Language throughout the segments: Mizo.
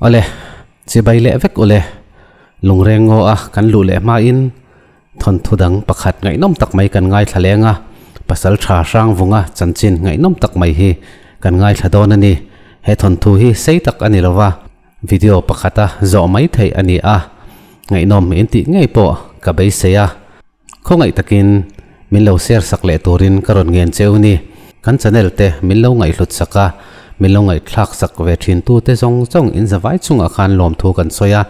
Awle, chibai leh vek ule. Lungreng ngaw a kan luh leh hmain thawnthu dang pakhat ngaihnawm tak mai kan ngaithla leng a, pasal tha Hrangvunga chanchin ngaihnawm tak mai hi kan ngaithla dawn a ni. He thawnthu hi sei tak a ni lova, video pakhata zawh mai theih a ni a, ngaihnawm intih ngei pawh ka beisei a. Khawngaih takin min lo share sak leh turin ka rawn ngen cheu ni. Kan channel te min lo ngaihhlut sak a, min lo ngaihthlak sak ve thin tu te zawng zawng in zavai chungah khan lawmthu kan sawi a,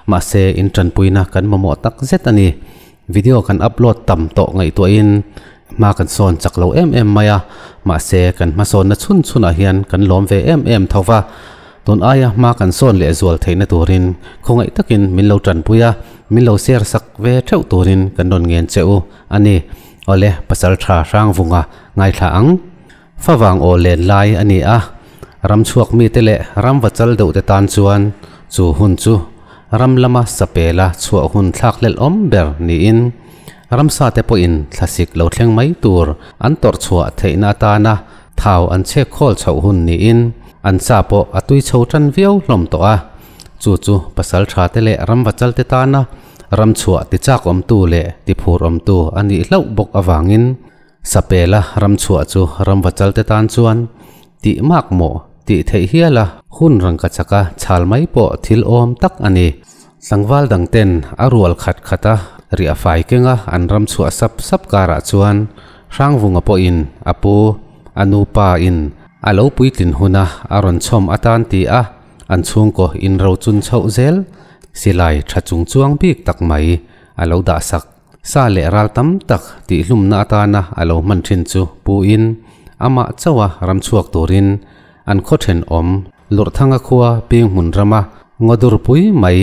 mahse in tanpuina kan mamawh tak zet a ni. Video kan upload tam tawh ngaihtuahin hma kan sawn chak lo em em mai a, mahse kan hmasawnna chhun chhunah hian kan lawm ve em em tho va. Tun aia hma kan sawn leh zual theihna turin khawngaih takin min lo tanpui a, min lo share sak ve theuh turin kan rawn ngen che u a ni. Awle, pasal tha Hrangvunga ngaithla ang. Favang aw len lai a ni a, ram chhuak mite leh ram va chal deuh te tan chuan chu hun chu ram lama sapela chhuah hun thlak hlelh awm ber niin ramsa te pawhin thlasik lo thleng mai tur an tawrh chhuah theihna atana Thau an chhek khawl chhoh hun niin an sa pawh a tui chho tan viau hlawm tawh a, chu chu pasal tha te leh ramvachal te tana ram chhuah ti chak awmtu leh ti phur awmtu a nih hlauh bawk avangin Sapela ram chhuah chu ramvachal te tan chuan tih mak maw tih theih hiala hun rangka chaka chhal mai pawh thil awm tak a ni. Tlangval dang ten a rual khat khat a riah fai kenga an ram chhuah sap sap karah chuan Hrangvunga pawhin a pu, a nupa in a lo puitlin huna a rawn chhawm atan ti a, an chhungkaw in ro chun chhoh zel silai tha chung chuang bik tak mai a lo dah sak. Sa leh ral tam tak tihhlumna atana a lo hman thin chu pu in amah chauha ram chhuak turin an khaw thenawm Lurhthanga khua ping hmun rama ngaw dur pui mai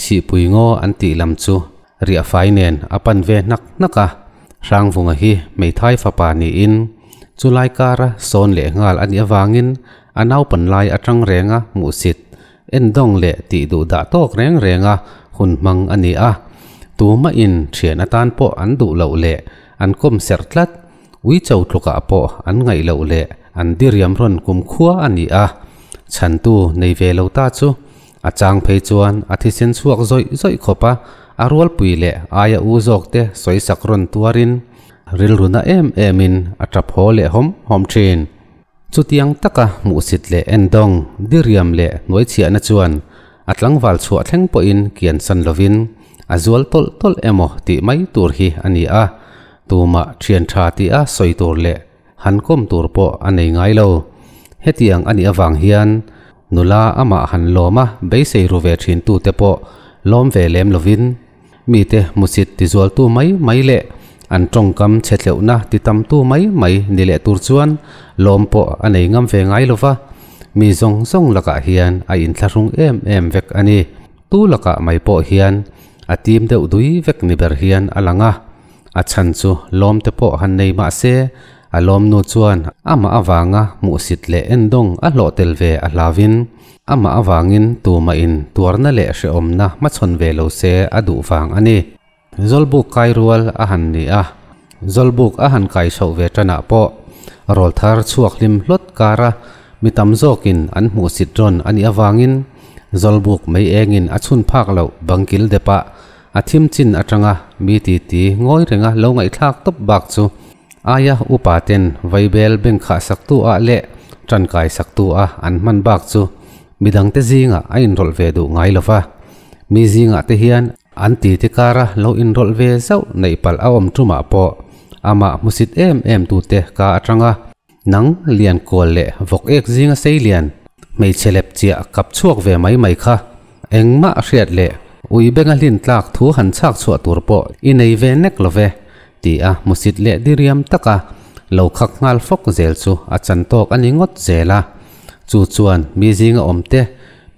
Sihpui ngaw an tih lam chu riah fai nen a pan ve hnak hnak a, Hrangvunga hi hmeithai fapa niin chulai kara sawn leh nghal a nih avangin a naupan lai atang renga hmuhsit endawng leh tih duh dah tawk reng renga hun hmang a ni a, tumahin thian atan pawh an duh loh leh an kawm serh tlat. Uicho tlukah pawh an ngaih loh leh an diriam rawn kum khua a ni a, chhantu nei ve lo ta chu a chang phei chuan a thisen chhuak zawih zawih khawp a, a rualpui leh aia u zawk te sawisak rawn tuarin rilru na em emin a tap haw leh hawm hawm thin. Chutiang taka hmuhsit leh endawng, diriam leh hnuaichhiahna chuan a tlangval chhuah thleng pawhin kian san lovin a zual tawlh tawlh emaw tih mai tur hi a ni a, tumah thian tha tia sawi tur leh han kawm tur pawh a nei ngai lo. Hetiang a nih avang hian nula amah han lawm a beisei ru ve thin tute pawh lawm ve lem lovin, Mite hmusit tizualtu mai mai leh an tawngkam chhe tleuhna ti tamtu mai mai ni leh tur chuan lawm pawh a nei ngam ve ngai lova, mi zawng zawng lakah hian a inthlahrung em em vek a ni. Tu lakah mai pawh hian a tim deuh dui vek ni ber hian a lang a, a chhan chu lawm te pawh han nei mah se a lawmnu chuan amah avanga hmuhsit leh endawng a hlawh tel ve a hlauvin Amah avangin tumah in tuarna leh hrehawmna hmachhawn ve lo se a duh vang a ni. Zawlbuk kai rual a han ni a, Zawlbuk a han kai chhoh ve tanah pawh rawlthar chhuak hlim hlawt kara mi tam zawkin an hmuhsit rawn a nih avangin Zawlbuk mei engin a chhun phak loh bangkil depah a thim chin atanga mi titi ngawi renga lo ngaihthlak tawp bak chu Aia upa ten vaibel bengkhah saktu ah leh tangkai saktu a an hman bak chu midangte zingah a inrawlh ve duh ngai lo va. Mi zingah te hian an titi kara lo inrawlh ve zauh neih palh a awm tumah pawh amah hmusit em em tute ka atanga nang lian kual leh vawk ek zinga sei lian hmeichhe lep chiah kap chhuak ve mai mai kha engmah hriat leh ui benga hlin tlak thu han chhak chhuah tur pawh i nei ve nek lo ve. Ti a hmusit leh diriam taka lo khak nghal fawk zel chu a chan tawk a ni ngawt zel a. Chu chuan mi zinga awm te,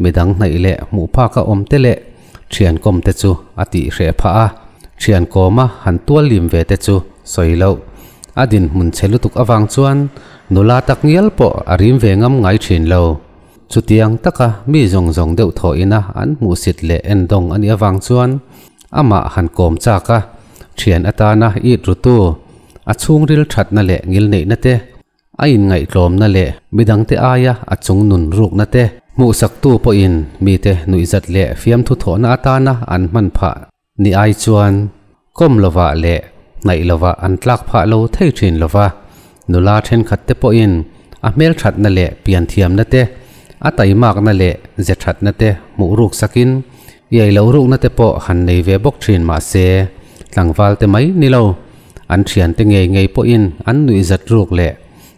midang hnaih leh hmuh phaka awm te leh thian kawm te chu a tih hreh phah a. Thian kawma han tual lim ve te chu sawi loh. A dinhmun chhe lutuk avang chuan nula tak ngial pawh a rim ve ngam ngai thin lo. Chutiang taka mi zawng zawng deuh thaw ina an hmuhsit leh endawng a nih avang chuan amah han kawm chak a, thian atana it rutu, a chhungril thatna leh ngilneihna te, a inngaihtlawmna leh midangte aia a chung nun rukna te Hmuhsaktu pawhin mite nuihzat leh fiamthu thawhna atana an hman phah ni ai chuan kawm lovah leh hnaih lovah an tlak phah lo thei thin lova. Nula thenkhat te pawhin a hmelthatna leh pianthiamna te, a taimakna leh ze thatna te hmuh ruk sakin iai lo rukna te pawh han nei ve bawk thin mah se, tlangval te mai ni lo, an thiante ngei ngei pawhin an nuihzat ruk leh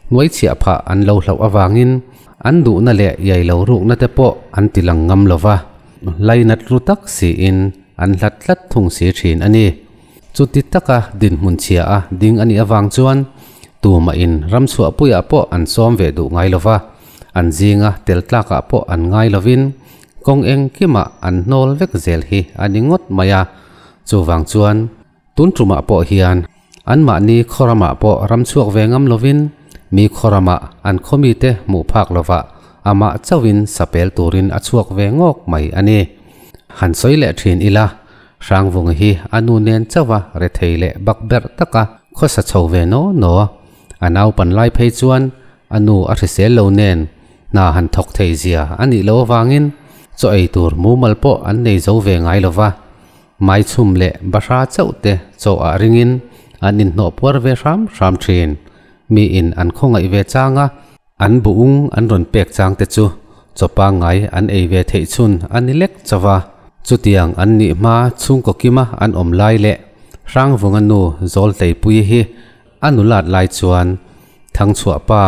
hnuaichhiah phah an lo hlauh avangin an duhna leh iai lo rukna te pawh an ti lang ngam lo va, lainat ru tak siin an hlat tlat thung si thin a ni. Chuti taka dinhmun chhia a ding a nih avang chuan tumahin ramchhuahpuiah pawh an sawm ve duh ngai lo va, an zinga tel tlakah pawh an ngai lovin kawng engkimah an hnawl vek zel hi a ni ngawt mai a. Chuvang chuan tun tumah pawh hian anmahni khaw ramah pawh ramchhuak ve ngam lovin mi khaw ramah an khawmite hmuh phak lovah amah chauhin sapel turin a chhuak ve ngawk mai a ni. Han sawi leh thin ila, Hrangvunga hi a nu nen chauha rethei leh bakberh taka khawsa chho ve naw naw. A naupan lai phei chuan a nu a hrisel lo nen hna han thawk thei zia a nih loh avangin chaw ei tur mumal pawh an nei zo ve ngai lo va. Maichhum leh bahra chauh te chaw ah ringin an inhnawh puar ve hram hram thin. Miin an khawngaih ve chang a, an buhung an rawn pek chang te chu chaw pangngai an ei ve theih chhun a ni lek chauh va. Chutiang an nih hma chhungkaw kima an awm lai leh Hrangvunga nu Zawltleipuii hi a nulat lai chuan Thangchhuah pa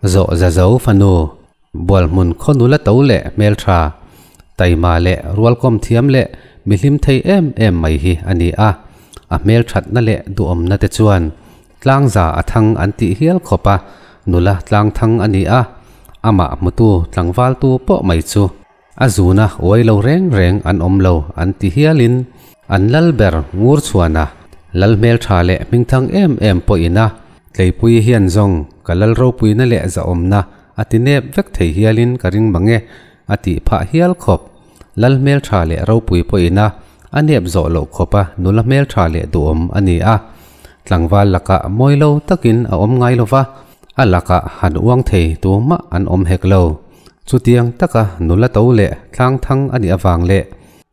Zawh Zazo fanu Bualhmun khaw nula to leh hmeltha, taima leh rualkawm thiam leh mi hlim thei em em mai hi a ni a. A hmelthatna leh duhawmna te chuan tlangza a thang an tih hial khawp a, nula tlangthang a ni a, amah hmutu tlangvaltu pawh mai chu A zuna uai lo reng reng an awm lo an ti hialin an lal ber ngur chhuan a, lal hmeltha leh hmingthang em em pawhin a tleipui hian zawng ka lal ropuina leh zahawmna a ti nep vek thei hialin ka ring mang e a tih phah hial khawp. Lal hmeltha leh ropui pawhin a a nep zawh loh khawp a nula hmeltha leh duhawm a ni a. Tlangval lakah mawi lo takin a awm ngai lova, a lakah han uang thei tumah an awm hek lo. Chutiang taka nula to leh tlangthang a nih avang leh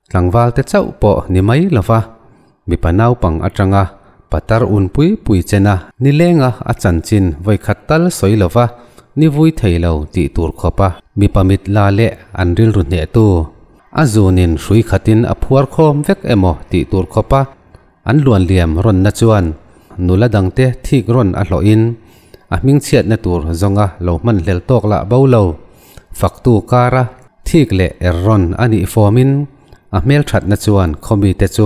tlangval te chauh pawh ni mai lova, mipa naupang atanga patar un pui pui chena nilenga a chanchin vawikhat tal sawi lova ni vui thei lo tih tur khawpa mipa mit la leh an rilru hnehtu a zunin hrui khatin a phuar khawm vek emaw tih tur khawpa An luanliam rawnna chuan nula dangte thik rawn a hlawhin a hmingchhiatna tur zawnga lo hman hlel tawk lah bo lo. Faktu kara thik leh er rawn a nih fawmin a hmelthatna chuan khawmite chu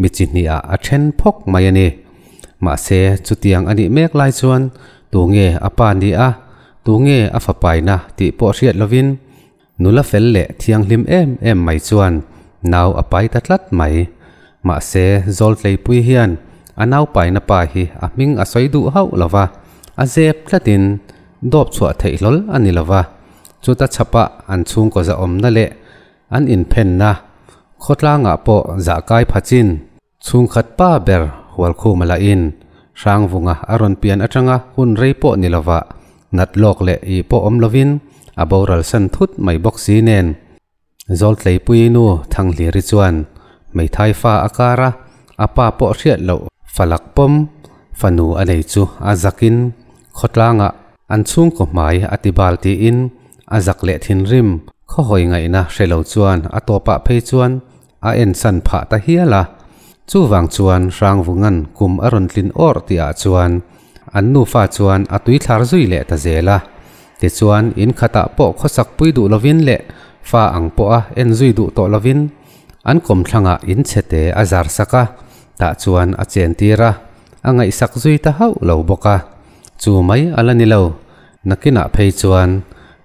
mi chi hnihah a then phawk mai a ni. Mahse chutiang a nih mek lai chuan tunge a pa ni a, tunge a fapaina tih pawh hriat lovin Nula fel leh thianghlim em em mai chuan nau a pai ta tlat mai. Mahse, Zawltleipui hian a nau paina pa hi a hming a sawi duh hauh lo va, a zep tlatin dawp chhuah theih hlawl a ni lo va. Chuta chhapah an chhungkaw zahawmna leh an inphenna khawtlangah pawh zahkai phachin Chhungkhat pa ber Hualkhuma lahin Hrangvunga a rawn pian atanga hun rei pawh ni lovah nat lawk leh ih pawh awm lovin a boral san thut mai bawk si nen Zawltleipuii nu Thanghliri chuan hmeithai fa a kar a, a pa pawh hriat loh falak pawm fanu a nei chu a zakin khawtlangah an chhungkaw hmai a ti bal tiin a zak leh thinrim khawhawi ngaihna hre lo chuan a tawpah phei chuan A ensan phah ta hial a. Chuvang chuan Hrangvunga'n kum a rawn tlin awrh tihah chuan an nufa chuan a tuithlar zui leh ta zel a. Tichuan in khatah pawh khawsak pui duh lovin leh fa ang pawha en zui duh tawh lovin an kawmthlangah in chhete a zar sak a, tah chuan a chentir a, a ngaihsak zui ta hauh lo bawk a. Chu mai a la ni lo. Nakinah phei chuan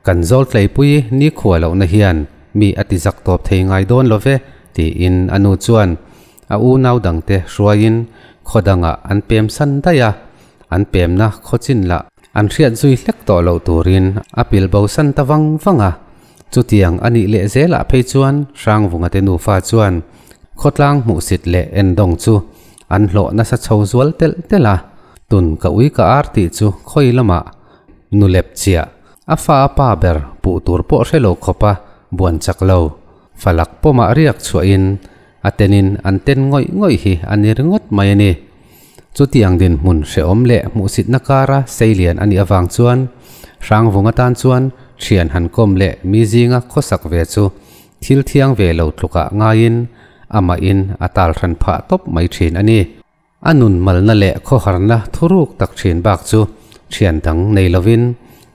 kan Zawltleipui nikhua lohna hian mi a ti zak tawp thei ngai dawn lo ve tiin a nu chuan a unau dangte hruaiin khaw dangah an pem san daih a, an pemna khaw chin lah an hriat zui hlek tawh loh turin a pil bo san ta vang vang a. Chutiang a nih leh zelah phei chuan Hrangvunga te nufa chuan khawtlang hmuhsit leh endawng chu an hlawh nasa chho zual telh telh a, tun ka ui ka ar tih chu khawi lamah nu lep chiah a fa a pa ber puh tur pawh hre lo khawpa buan chak lo falak pawmah riak chhuahin a tenin an ten ngawih ngawih hi a ni ringawt mai a ni. Chutiang dinhmun hrehawm leh hmuhsitna kara seilian a nih avang chuan Hrangvung atan chuan thian han kawm leh mi zinga khawsak ve chu thil thiang ve lo tlukah ngaiin amahin a tal hran phah tawp mai thin a ni. A nun malna leh khawharna thuruk tak thin bak chu thian dang nei lovin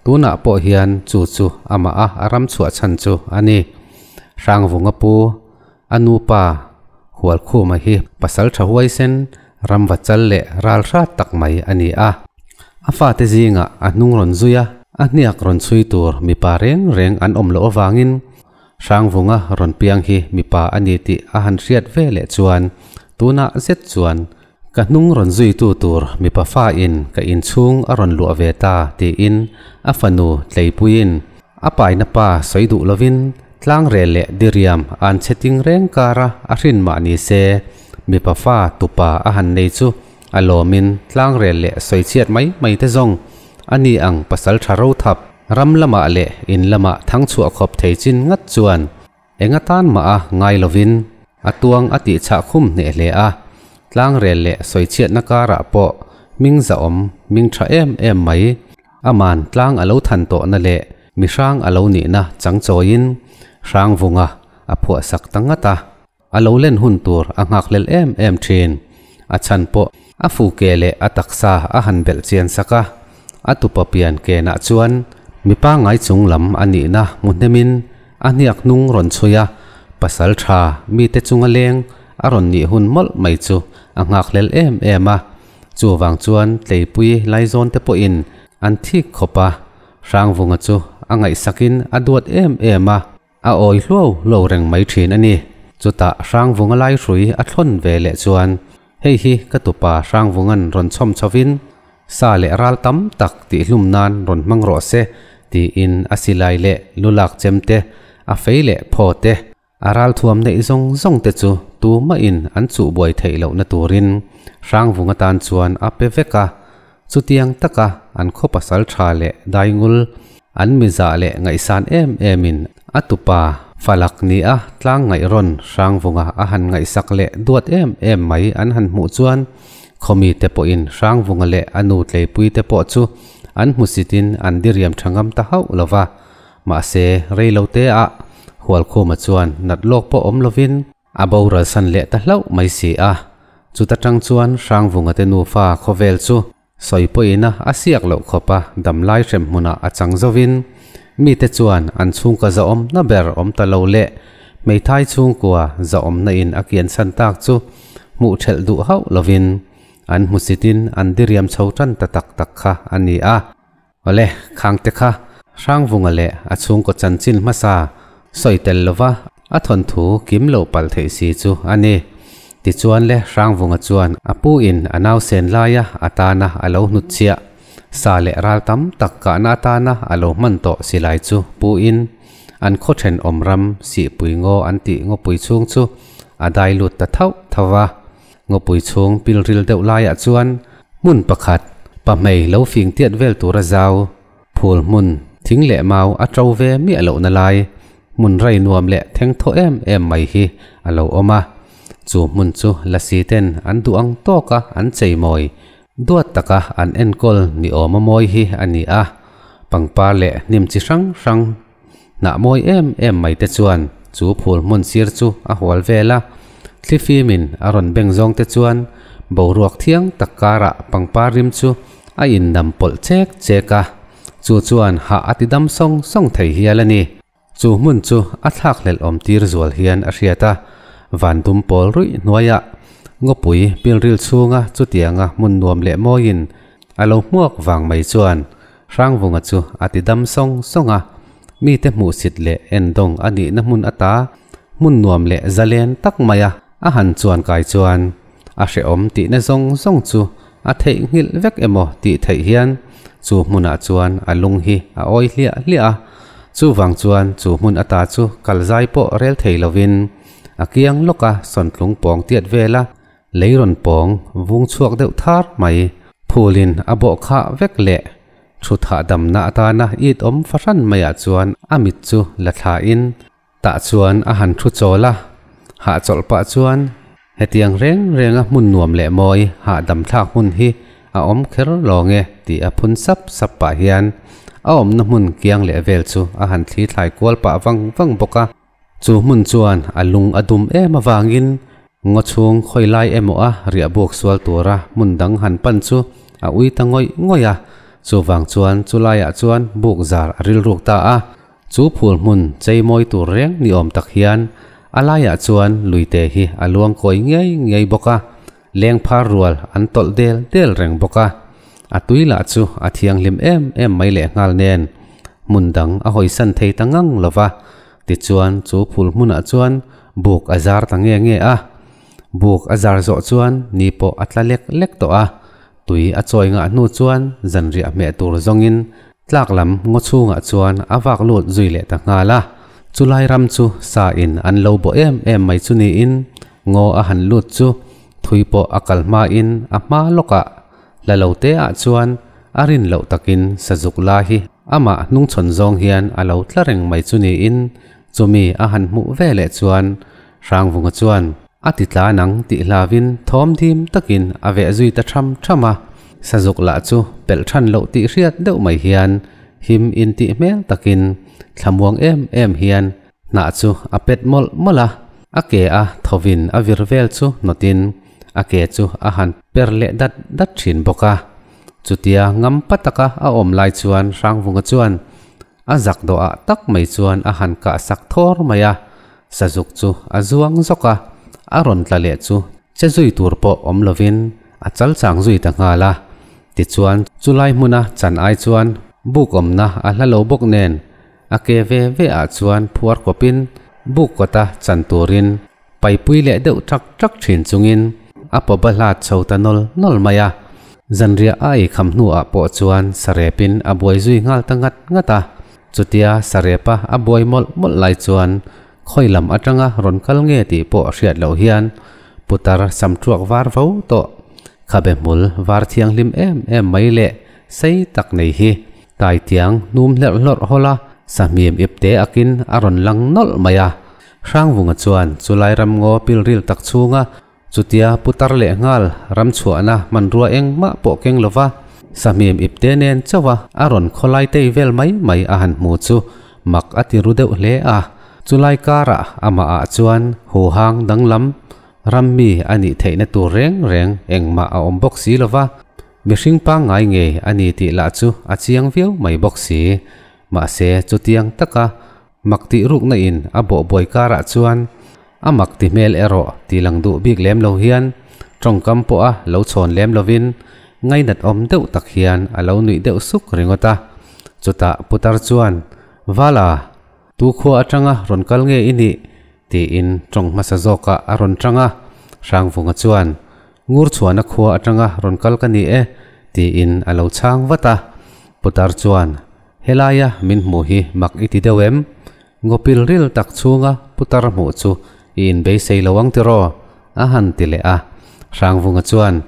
tunah pawh hian chu chu amah a a ram chhuah chhan chu a ni. Hrangvunga pu, a nupa Hualkhuma hi pasal tha huaisen, ramva chal leh ral hrat tak mai a ni a. A fate zingah a hnung rawn zui a, a hniak rawn chhui tur mipa reng reng an awm loh avangin Hrangvunga rawn piang hi mipa a ni tih a han hriat ve leh chuan tunah zet chuan ka hnung rawn zuitu tur mipa fa in ka inchhung a rawn luah ve ta tiin a fanu Tleipuiin a paina pa sawi duh lovin tlangrel leh diriam an che ting reng kara a hrin mah ni se mipa fa tupa a han nei chu a lawmin tlangrel leh sawichhiat mai mai te zawng a ni ang pasal tha ro thap ram lamah leh in lamah thang chhuah khawp thei chin ngat chuan eng atan mah a ngai lovin a tuang a tih chhah khum hneh hle a, tlangrel leh sawichhiatna karah pawh hming zahawm hming tha em em mai aman tlang a lo than tawhna leh mi hrang a lo nihna chang chawiin Hrangvunga a phuahsak ta ngat a, a lo len hun tur a nghakhlel em em thin. A chhan pawh a fu ke leh a taksa a han belh chian sak a, a tupa pian kenah chuan mi pangngai chung lam a nihna hmu hnemin a hniak hnung rawn chhui a, pasal tha mite chunga leng a rawn nih hun mawlh mai chu a nghakhlel em em a. Chuvang chuan Tleipui Laizawn te pawhin an thik khawp a, Hrangvunga chu a ngaihsakin a duat em em a, a awi hluau hluau reng mai thin a ni. Chutah Hrangvunga laihrui a thlawn ve leh chuan, Hei hi ka tupa Hrangvunga'n rawn chhawm chhovin sa leh ral tam tak tihhlum nan rawn hmang rawh se tiin a silai leh lulak chem te, a fei leh phaw te, A ralthuam neih zawng zawng te chu tumahin an chuh buai theih lohna turin Hrangvung atan chuan a pe vek a. Chutiang taka an khaw pasal tha leh daingul, an mizah leh ngaihsan em emin a tupa falak ni a tlang ngaihrawn Hrangvunga a han ngaihsak leh duat em em mai an han hmuh chuan khawmi te pawhin Hrangvunga leh a nu tleipui te pawh chu an hmusitin an diriam tha ngam ta hauh lova. Mahse, rei lo te ah Hualkhuma chuan nat lawk pawh awm lovin a boral san leh ta hlauh mai si a. Chuta tang chuan Hrangvunga te nufa khawvel chu sawi pawhin a a siak loh khawp a damlai hrem hmunah a chang zovin mite chuan an chhungkaw zahawmna ber awm ta lo leh hmeithai chhungkua zahawmna in a kian chhan tak chu hmuh thelh duh hauh lovin an hmusitin an diriam chho tan ta tak tak kha a ni a. Awle, Khangte kha Hrangvunga leh a chhungkaw chanchin hmasa sawi tel lova a thawnthu kim lo palh theih si chu a ni. Tichuan le Hrangvunga chuan a pu in a nausen laia a tana a lo hnutchhiah, sa leh ral tam tak kahna atana a lo hman tawh silai chu pu in an khaw thenawm ram Sihpui ngaw an tih ngawpui chhung chu a dai lut ta thauh thauh va. Ngawpui chhung pilril deuh laiah chuan hmun pakhat, pahmei lo fing tiat vel tura zau, phul hmun, thing leh mau a to ve miah lohna lai, hmun rei nuam leh thengthaw em em mai hi a lo awm a. Chu hmun chu lasi ten an duh ang tawka an cheimawi, duat taka an enkawl ni awma mawi hi a ni a. Pangpar leh hnim chi hrang hrang Hnah mawi em em mai te chuan chu phul hmun sir chu a hual vel a, thlifimin a rawn beng zawng te chuan boruak thiang tak karah pangpar rim chu a indam pawlh chek chek a, chu chuan hah a ti dam sawng sawng thei hial a ni. Chu hmun chu a thlak hlelh awm tir zual hian a hriat a, van dum pawl ruih hnuaiah ngawpui pilril chhunga chutianga hmun nuam leh mawiin a lo hmuak vang mai chuan Hrangvunga chu a ti dam sawng sawng a, mite hmuhsit leh endawng a nihna hmun ata hmun nuam leh zalen tak maia a han chuan kai chuan a hrehawm tihna zawng zawng chu a theihnghilh vek emaw tih theih hian chu hmunah chuan a lung hi a awi hliah hliah a, chuvang chuan chu hmun ata chu kal zai pawh rel thei lovin a kiang lawka sawntlung pawng tiat vela Lei rawn pawng vung chhuak deuh thar mai. Phulin a bawh khah vek leh thu thah damna atana it awm fahran maiah chuan a mit chu la thlain Tah chuan a han thu chawl a, hahchawlh pah chuan hetiang reng renga hmun nuam leh mawi hahdam thlak hmun hi a awm kher lawng e tih a phun sap sap pah hian a awmna hmun kiang leh vel chu a han thli thlai kual pah vang vang bawk a. Chu hmun chuan a lung a dum em avangin ngaw chhung khawi lai emaw a riah buk sual tura hmun dang han pan chu a ui ta ngawih ngawih a, chuvang chuan chu laiah chuan buk zar a rilruk ta a. Chu phul hmun chei mawi tur reng ni awm tak hian a laiah chuan luite hi a luang kawi ngei ngei bawk a, leng phar rual an tawlh del del reng bawk a. A tui lah chu a thianghlim em em mai lehnghal nen hmun dang a hawisan thei ta ngang lo va, tichuan chu phul hmunah chuan buk a zar ta nge nge a. Buk a zar zawh chuan ni pawh a tla lek lek tawh a, tui a chawi ngah hnu chuan zanriah hmeh tur zawngin tlak lam ngaw chhungah chuan a vak lut zui leh ta nghal a. Chulai ram chu sa in an lo bawh em em mai chu niin ngaw a han lut chu thui pawh a kal hmain a hma lawkah la lo te ah chuan a rin loh takin sazuk la hi amah hnungchhawn zawng hian a lo tla reng mai chu niin chumi a han hmuh ve leh chuan Hrangvunga chuan a ti tla nang tih hlavin thawm dim takin a veh zui ta tham tham a, sazuk lah chu pelh than loh tih hriat deuh mai hian him intih hmel takin thlamuang em em hian hnah chu a pet mawlh mawlh a, a ke a thawin a vir vel chu nawtin a ke chu a han per leh dat dat thin bawk a. Chutia ngam pa taka a awm lai chuan Hrangvunga chuan a zak dawhah tak mai chuan a han kah sak thawr mai a, sazuk chu a zuang zawk a, a rawn tla leh chu che zui tur pawh awm lovin a chal chang zui ta nghal a. Tichuan chulai hmuna chan ai chuan buk awmna a hla lo bawk nen a ke ve ve ah chuan phuar kawpin buk kawta chan turin paipui leh deuh ṭak ṭak ṭhin chungin a pawba hlat chho ta nawl nawl mai a. Zanriah a ei kham hnuah pawh chuan sarepin a buai zui nghal ta ngat ngat a. Chutia sarepa a buai mawlh mawlh lai chuan khawi lam atanga rawn kal nge tih pawh hriat loh hian putar samṭuak var vo tawh khabe hmul var thianghlim em em mai leh sei tak nei hi taitiang hnum hlerh hlawrh hawlh a sahmim ipte akin a rawn lang nawlh mai a. Hrangvunga chuan chulai ramngaw pilril tak chhunga chutia putar leh nghal ramchhuahna hmanrua engmah pawh keng lova sahmim ipte nen chauha a rawn khawlai tei vel mai mai a han hmu chu mak a ti ru deuh hle a. Chulai karah amahah chuan huhang danglam rammi a nih theihna tur reng reng engmah a awm bawk si lova, mihring pangngai ngei a ni tih lah chu a chiang viau mai bawk si. Mahse chutiang taka Mak tih rukna in a bawh buai karah chuan a mak ti hmel erawh ti lang duh bik lem lo hian tawngkam pawh a lo chhawn lem lovin ngainat awm deuh tak hian a lo nuih deuh suk ringawt a. Chutah putar chuan, Vala, tu khua atanga rawn kal nge i nih? tiin tawng hmasa zawkah a rawn tang a. Hrangvunga chuan, Ngurchhuana khua atanga rawn kal ka ni e, tiin a lo chhang vat a. Putar chuan, Helaia min hmuh hi mak i ti deuh em? Ngawpil ril tak chhunga putar hmuh chu i inbeisei lo ang tiraw? a han ti leh a. Hrangvunga chuan,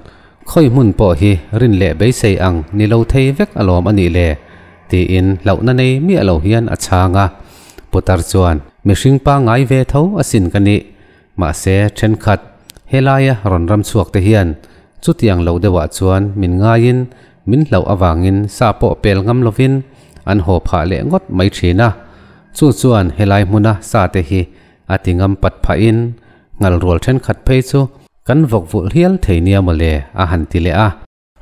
Khawi hmun pawh hi rin leh beisei ang ni lo thei vek alawm a nih le? tiin hlauhna nei miah lo hian a chhang a. Putar chuan, Mihring pangngai ve tho asin ka nih. Mahse, thenkhat helaia rawn ram chhuak te hian chutiang lo deuhah chuan min ngaiin min hlauh avangin sa pawh pel ngam lovin an haw phah leh ngawt mai thin a. Chu chuan helai hmuna sa te hi a ti ngam pat phahin ngal rual thenkhat phei chu kan vawk vulh hial thei nia mawle a han ti leh a.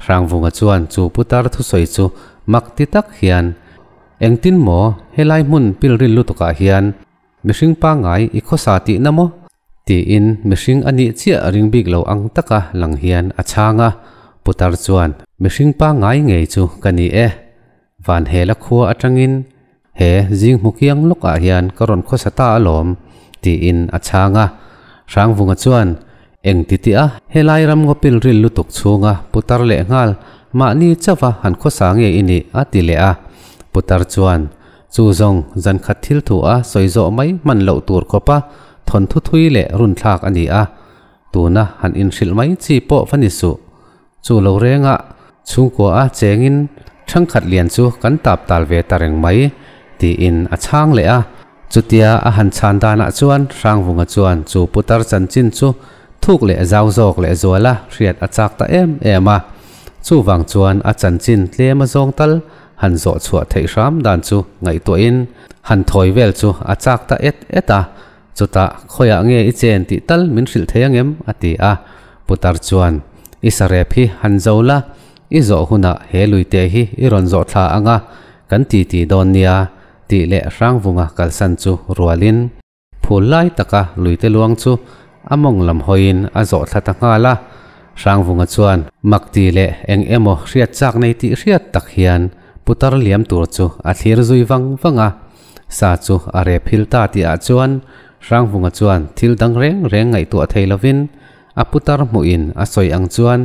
Hrangvunga chuan chu putar thusawi chu mak ti tak hian, Engtin maw helai hmun pilril lutukah hian mihring pangngai i khawsa tihna maw? tiin mihring a nih chiah ring bik lo ang taka lang hian a chhang a. Putar chuan, Mihring pangngai ngei chu ka ni e. Van hela khua atangin he zing hmu kiang lawkah hian ka rawn khawsa ta alawm, tiin a chhang a. Hrangvunga chuan, Eng ti tih a, helai ram ngawpil ril lutuk chhunga putar leh nghal mahni chauha han khawsa nge i nih? a ti leh a. Putar chuan, Chu zawng zan khat thil thu a sawi zawh mai hman loh tur khawpa thawnthu thui leh runthlak a ni a, tuna han inhrilh mai chi pawh va ni suh. Chu lo rengah chhungkua a chengin ṭhangkhat lian chu kan tap tal ve ta reng mai, tiin a chhang leh a. Chutia a han chhan danah chuan Hrangvunga chuan chu putar chanchin chu thuk leh zau zawk leh zuala hriat a chak ta em em a. Chuvang chuan a chanchin tlem a zawng tal han zawh chhuah theih hram dan chu ngaihtuahin han thawi vel chu a chak ta et et a. Chutah khawiah nge i chen tih tal min hrilh thei angem? a ti a. Putar chuan I sarep hi han zo la, i zawh hunah he luite hi i rawn zawh thla ang a, kan ti ti dawn nia tih leh Hrangvunga kalsan chu rualin phul lai taka luite luang chu a mawng lam hawiin a zawh thla ta nghal a. Hrangvunga chuan mak ti leh eng emaw hriat chak nei tih hriat tak hian putar liam tur chu a thlir zui vang vang a. Sa chu a rep hil ta tihah chuan Hrangvunga chuan thil dang reng reng ngaihtuah thei lovin A putar hmuhin a sawi ang chuan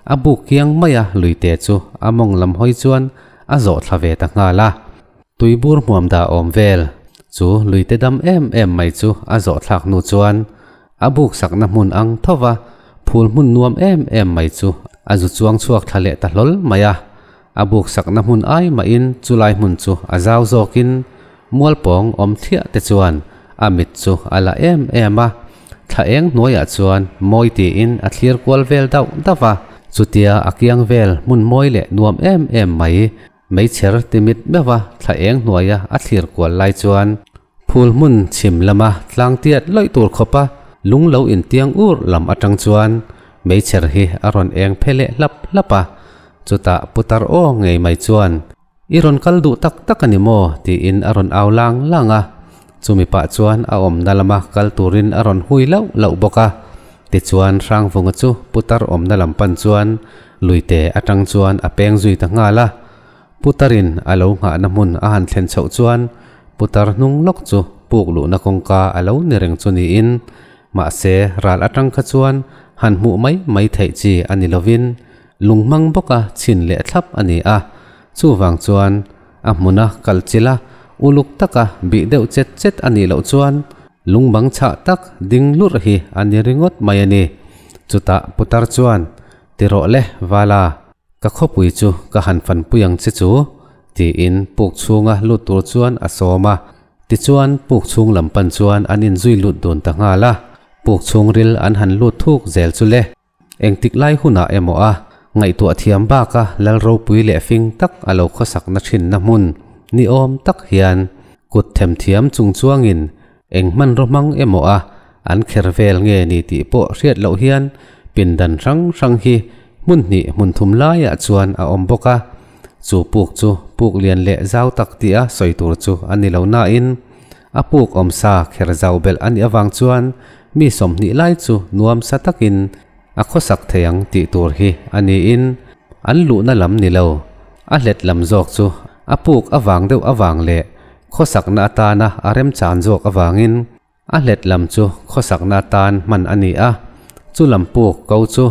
a buk kiang mai a luite chu a mawng lam hawi chuan a zawh thla ve ta nghal a. Tuibur hmuam dah awm vel chu luite dam em em mai chu a zawh thlak hnu chuan a buk sakna hmun ang tho va phul hmun nuam em em mai chu a zu chuang chhuak thla leh ta hlawl mai a. A buk sakna hmun ai mahin chulai hmun chu a zau zawkin mualpawng awm thliah te chuan a mit chu a la em em a. Thla eng hnuaiah chuan mawi tiin a thlir kual vel dauh dauh a, chutia a kiang vel hmun mawi leh nuam em em mai, meichher ti mit meuh a thla eng hnuaia a thlir kual lai chuan phul hmun chhim lama tlang tiat lawih tur khawpa lung lo intiang ur lam atang chuan meichher hi a rawn eng phe leh hlap hlap a, chutah putar aw ngei mai chuan I rawn kal duh tak tak a ni maw? tiin a rawn au lang lang a. Chumi pah chuan a awmna lama kal turin a rawn hui lauh lauh bawk a. Tichuan Hrangvunga chu putar awmna lam pan chuan luite atang chuan a peng zui ta nghal a. Putarin a lo nghahna hmun a han thlen chhoh chuan putar hnung lawk chu puk luhna kawngka a lo ni reng chu niin mahse ral atang kha chuan han hmuh mai mai theih chi a ni lovin lung hmang bawka chhin leh thlap a ni a. Chuvang chuan a hmuna kal chila uluk taka bih deuh chet chet a nih loh chuan lungbang chhah tak ding lurh hi a ni ringawt mai a ni. Chutah putar chuan, Ti rawh le, Vala, ka khawpui chu ka han fanpui ang che chu, tiin puk chhunga lut tur chuan a sawm a. Tichuan puk chhung lam pan chuan an inzui lut dun ta nghal a. Puk chhungril an han lut thuk zel chu le. Engtik lai hunah emaw a ngaihtuah thiam baka lal ropui leh fing tak a lo khawsakna thinna hmun ni awm tak hian kut themthiam chung chuangin eng hmanraw hmang emaw a an kher vel nge ni tih pawh hriat loh hian pindan hrang hrang hi hmun hnih hmun thum laiah chuan a awm bawk a. Chu puk chu puk lian leh zau tak tia sawi tur chu a ni lo nain a puk awmsa kher zau belh a nih avang chuan mi 20 lai chu nuamsa takin a khawsak thei ang tih tur hi a niin an luhna lam ni lo, a hlet lam zawk chu a puk avang deuh avang leh khawsakna atana a remchan zawk avangin a hlet lam chu khawsakna atan hman a ni a, chu lam puk ko chu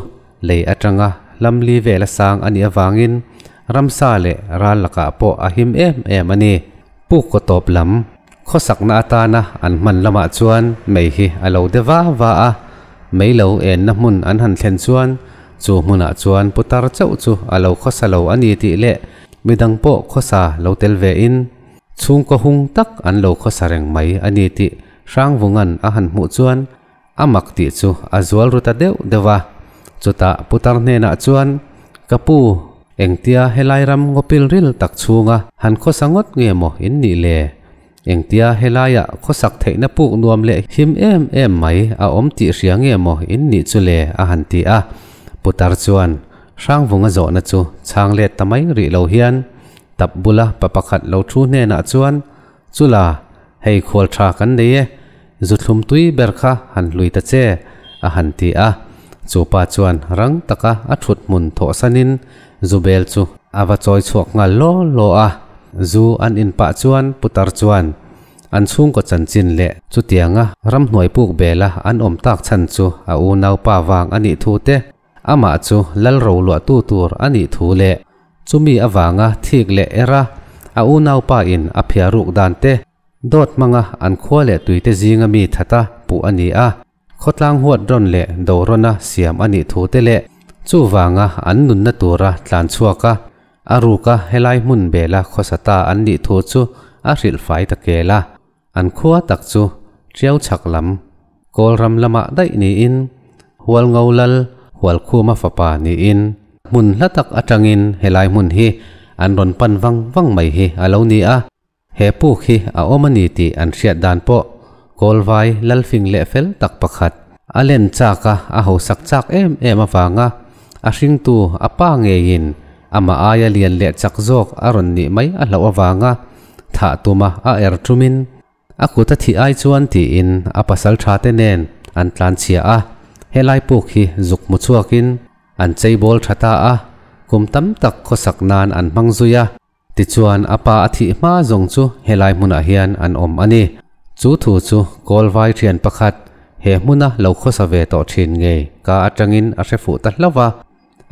lei atanga hlam li vela sang a nih avangin ramsa leh ral lakah pawh a him em em a ni. Puk kaw tawp lam Khawsakna atana an hman lamah chuan mei hi a lo de va va a, mei lo enna hmun an han thlen chuan chu hmunah chuan putar chauh chu a lo khawsa lo a ni tih leh midang pawh khawsa lo tel vein chhungkaw hung tak an lo khawsa reng mai a ni tih Hrangvunga'n a han hmuh chuan a mak tih chu a zual ru ta deuh deuh a. Chutah putar hnenah chuan, Ka pu, engtia helai ram ngawpil ril tak chhunga han khawsa ngawt nge maw in nih le? Engtia helaiah khawsak theihna puk nuam leh him em em mai a awm tih hria nge maw in nih chu le? a han ti a. Putar chuan Hrangvunga zawhna chu chhang let ta mai rih lo hian tap bula pa pakhat lo thu hnenah chuan, Chula, hei khual tha kan nei e, zu thlum tui ber kha han hlui ta che, a han ti a. Chu pa chuan rang taka a thut hmun thawhsanin zu bel chu a va chawi chhuak nghal law law a. Zu an in pah chuan putar chuan an chhungkaw chanchin leh chutianga ramhnuai puk bela an awm tak chhan chu a unaupa vang a nih thu te, amah chu lal roluahtu tur a nih thu leh Chumi avanga thik leh era a unaupa in a phiah ruk dan te dawt hmanga an khua leh tuite zinga mi thata puh a ni a, khawtlang huat rawn leh do rawna siam a nih thu te leh chuvanga an nunna tura tlan chhuak a, a ruka helai hmun bela khawsa ta an nih thu chu a hrilhfai ta kel a. An khua tak chu Tiau chhak lam Kawlram lamah daih niin Hualngo lal Hualkhuma fapa niin hmun hla tak atangin helai hmun hi an rawn pan vang vang mai hi a lo ni a. He puk hi a awm a ni tih an hriat dan pawh Kawlvai lalfing leh fel tak pakhat a len chak a, a hausak chak em em avanga a hringtu a pa ngeiin amah aia lian leh chak zawk a rawn nih mai a hlauh avanga thah tuma a er tumin a kut a thih ai chuan tiin a pasal tha te nen an tlanchhia a, helai puk hi zuk hmu chhuakin an cheibawl tha ta a, kum tam tak khawsak nan an hmang zui a. Tichuan a pa a thih hma zawng chu helai hmunah hian an awm a ni. Chu thu chu Kawlvai thian pakhat he hmuna lo khawsa ve tawh thin ngei ka atangin a hre fuh ta hlauh a,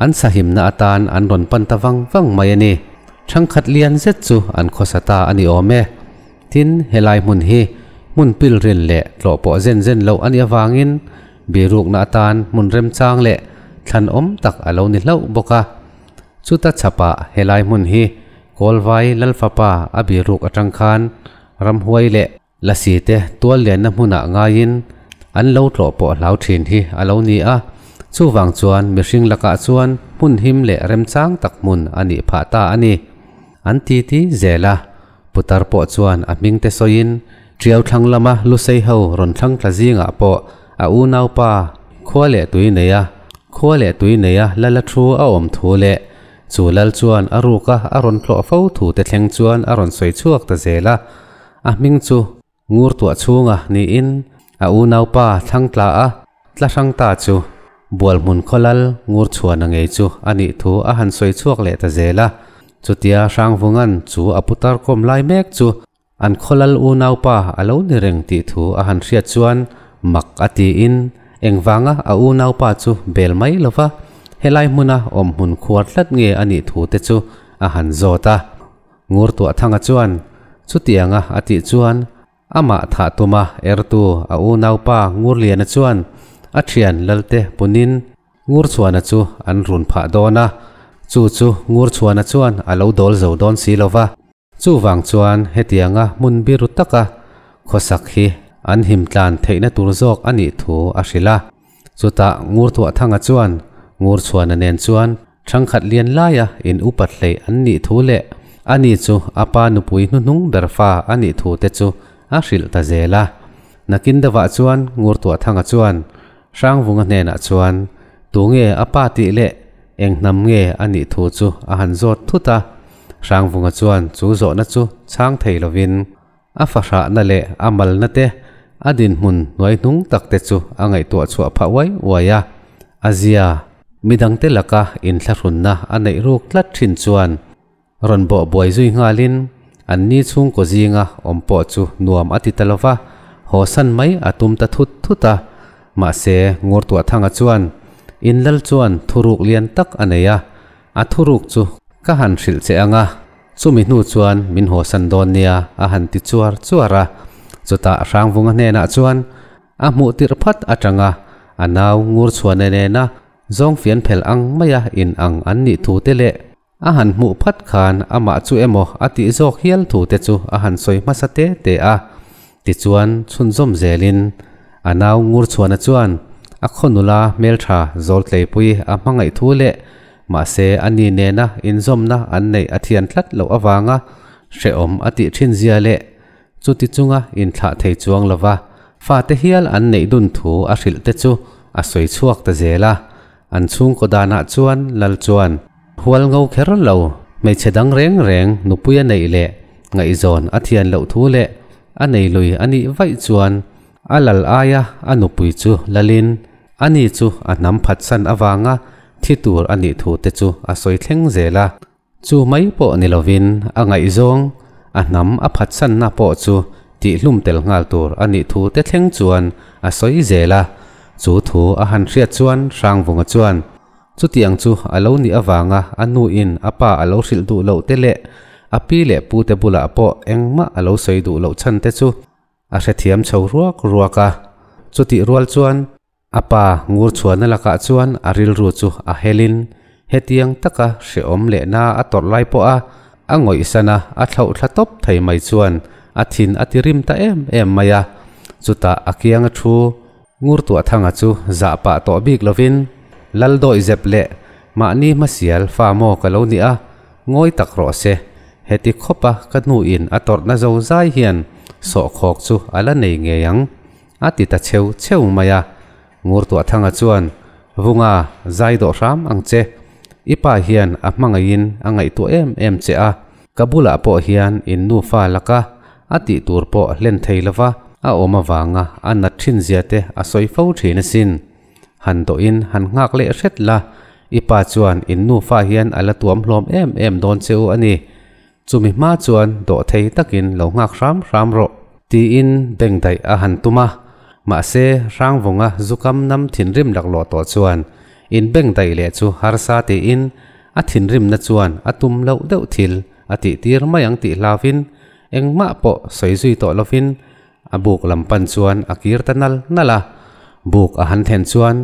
an sahimna atan an rawn pan ta vang vang mai a ni. Thangkhat lian zet chu an khawsa ta a ni awm e. Tin, helai hmun hi hmun pilril leh tlawh pawh zen zen loh a nih avangin birukna atan hmun remchang leh thlanawm tak a lo ni hlauh bawk a. Chuta chhapah helai hmun hi Kawlvai Lalfapa a biruk atang khan ramhuai leh lasi te tual lianna hmunah ngaiin an lo tlawh pawh hlau thin hi a lo ni a. Chuvang chuan mihring lakah chuan hmun him leh remchang tak hmun a nih phah ta a ni. An ti ti zel a, putar pawh chuan a hming te sawiin Tiau thlang lama Lusei ho rawn thlang tla zingah pawh a unaupa khua leh tui neia khua leh tui neia lala thu a awm thu leh chu lal chuan a ruka a rawn tlawh fo thu te thleng chuan a rawn sawi chhuak ta zel a, a hming chu Ngur tuah chhunga niin a unaupa thlang tla a tla hrang ta chu Bualhmun khaw lal Ngur chhuana ngei chu a nih thu a han sawi chhuak leh ta zel a, chutia Hrangvunga'n chu a putar kawm lai mek chu An khawlal unaupa a lo ni reng tih thu a han hriat chuan mak a tiin engvanga a unaupa chu bel mai lova helai hmuna awm hmun khuar tlat nge a nih thu te chu a han zawt a. Ngurtuahthanga chuan chutianga a tih chuan amah thah tuma ertu a unaupa Ngurliana chuan a thian Lalte punin Ngurchhuana chu an run phah dawn a, chu chu Ngurchhuana chuan a lo dawl zo dawn si lova. Chuvang chuan hetianga hmun biru taka khawsak hi an him tlan theihna tur zawk a nih thu a hrilh a. Chutah Ngurthuahthanga chuan Ngurchhuana nen chuan thangkhat lian laia in upat hleih an nih thu leh ani chu a pa nupui hnuhnung ber fa a nih thu te chu a hrilh ta zel a. Nakin deuhah chuan Ngurtuahthanga chuan Hrangvunga hnenah chuan tunge a pa tih leh eng hnam nge a nih thu chu a han zawt thut a. Hrangvunga chuan chu zawhna chu chhang thei lovin a fahrahna leh a malna te, a dinhmun hnuaihnung tak te chu a ngaihtuah chhuah phah uai uai a. A zia, midangte laka inthlahrunna a neih ruk tlat thin chuan rawn bawh buai zui nghalin an ni chhungkaw zinga awm pawh chu nuam a ti ta lova, haw san mai a tum ta thut thut a. Mahse, Ngurtuahthanga chuan inlal chuan thuruk lian tak a nei a, A thuruk chu ka han hrilh che ang a, chumi hnu chuan min hawsan dawn nia a han ti chuar chuar a. Chutah Hrangvunga hnenah chuan a hmuh tirh phat atanga a nau Ngurchhuana nena zawngfian phel ang maia in ang an nih thu te leh a han hmuh phat khan amah chu emaw a tih zawk hial thu te chu a han sawi hmasa te te a. Tichuan chhunzawm zelin a nau Ngurchhuana chuan a khaw nula hmeltha Zawltleipui a hmangaih thu leh mahse a ni nena inzawmna an neih a thian tlat loh avanga hrehawm a tih thin zia leh chuti chunga inthlah thei chuang lova fate hial an neih dun thu a hrilh te chu a sawi chhuak ta zel a. An chhungkaw danah chuan Lal chuan hual ngo kher lo, hmeichhe dang reng reng nupui a neih leh ngaihzawn a thian loh thu leh a nei lui a nih vaih chuan a lal aia a nupui chu lalin ani chu a hnam phatsan avanga thi tur a nih thu te chu a sawi thleng zel a. Chu mai pawh ni lovin a ngaihzawng a hnam a phatsanna pawh chu tihhlum tel nghal tur a nih thu te thleng chuan a sawi zel a. Chu thu a han hriat chuan Hrangvunga chuan chutiang chu a lo nih avanga a nuin a pa a lo hrilh duh loh te leh a pi leh pute bulah pawh engmah a lo sawi duh loh chhan te chu a hrethiam chho ruak ruak a. Chutih rual chuan A pa Ngurchhuana lakah chuan a rilru chu a helin hetiang taka hrehawm lehna a tawrh lai pawha a ngawihsan a, a thlauh thla tawp thei mai chuan a thin a ti rim ta em em mai a. Chutah a kianga thu Ngurtuahthanga chu zah pah tawh bik lovin, Lal dawihzep leh mahni hmasial fa maw ka lo ni a, ngawi tak rawh se. Heti khawpa ka hnuin a tawrhna zo zai hian sawhkhawk chu a la nei ngei ang, a ti ta cheu cheu mai a. Ngurtuahthanga chuan, Vunga, zai dawh hram ang che. I pa hian a hmangaihin a ngaihtuah em em che a, ka bulah pawh hian in nufa laka a tih tur pawh hlen thei lova a awm avanga a nat thin zia te a sawi fo thin asin. Han dawhin han nghak leh hret la, i pa chuan in nufa hian a la tuam hlawm em em dawn che u a ni. Chumi hma chuan dawh thei takin lo nghak hram hram rawh. Tiin bengdaih a han tum a, mahse Hrangvunga zukam nam thinrim laklawh tawh chuan in bengdaih leh chu harsa tiin a thinrimna chuan a tum loh deuh thil a tih tir mai ang tih hlauvin engmah pawh sawi zui tawh lovin a buk lam pan chuan a kir ta nal nal a. Buk a han thlen chuan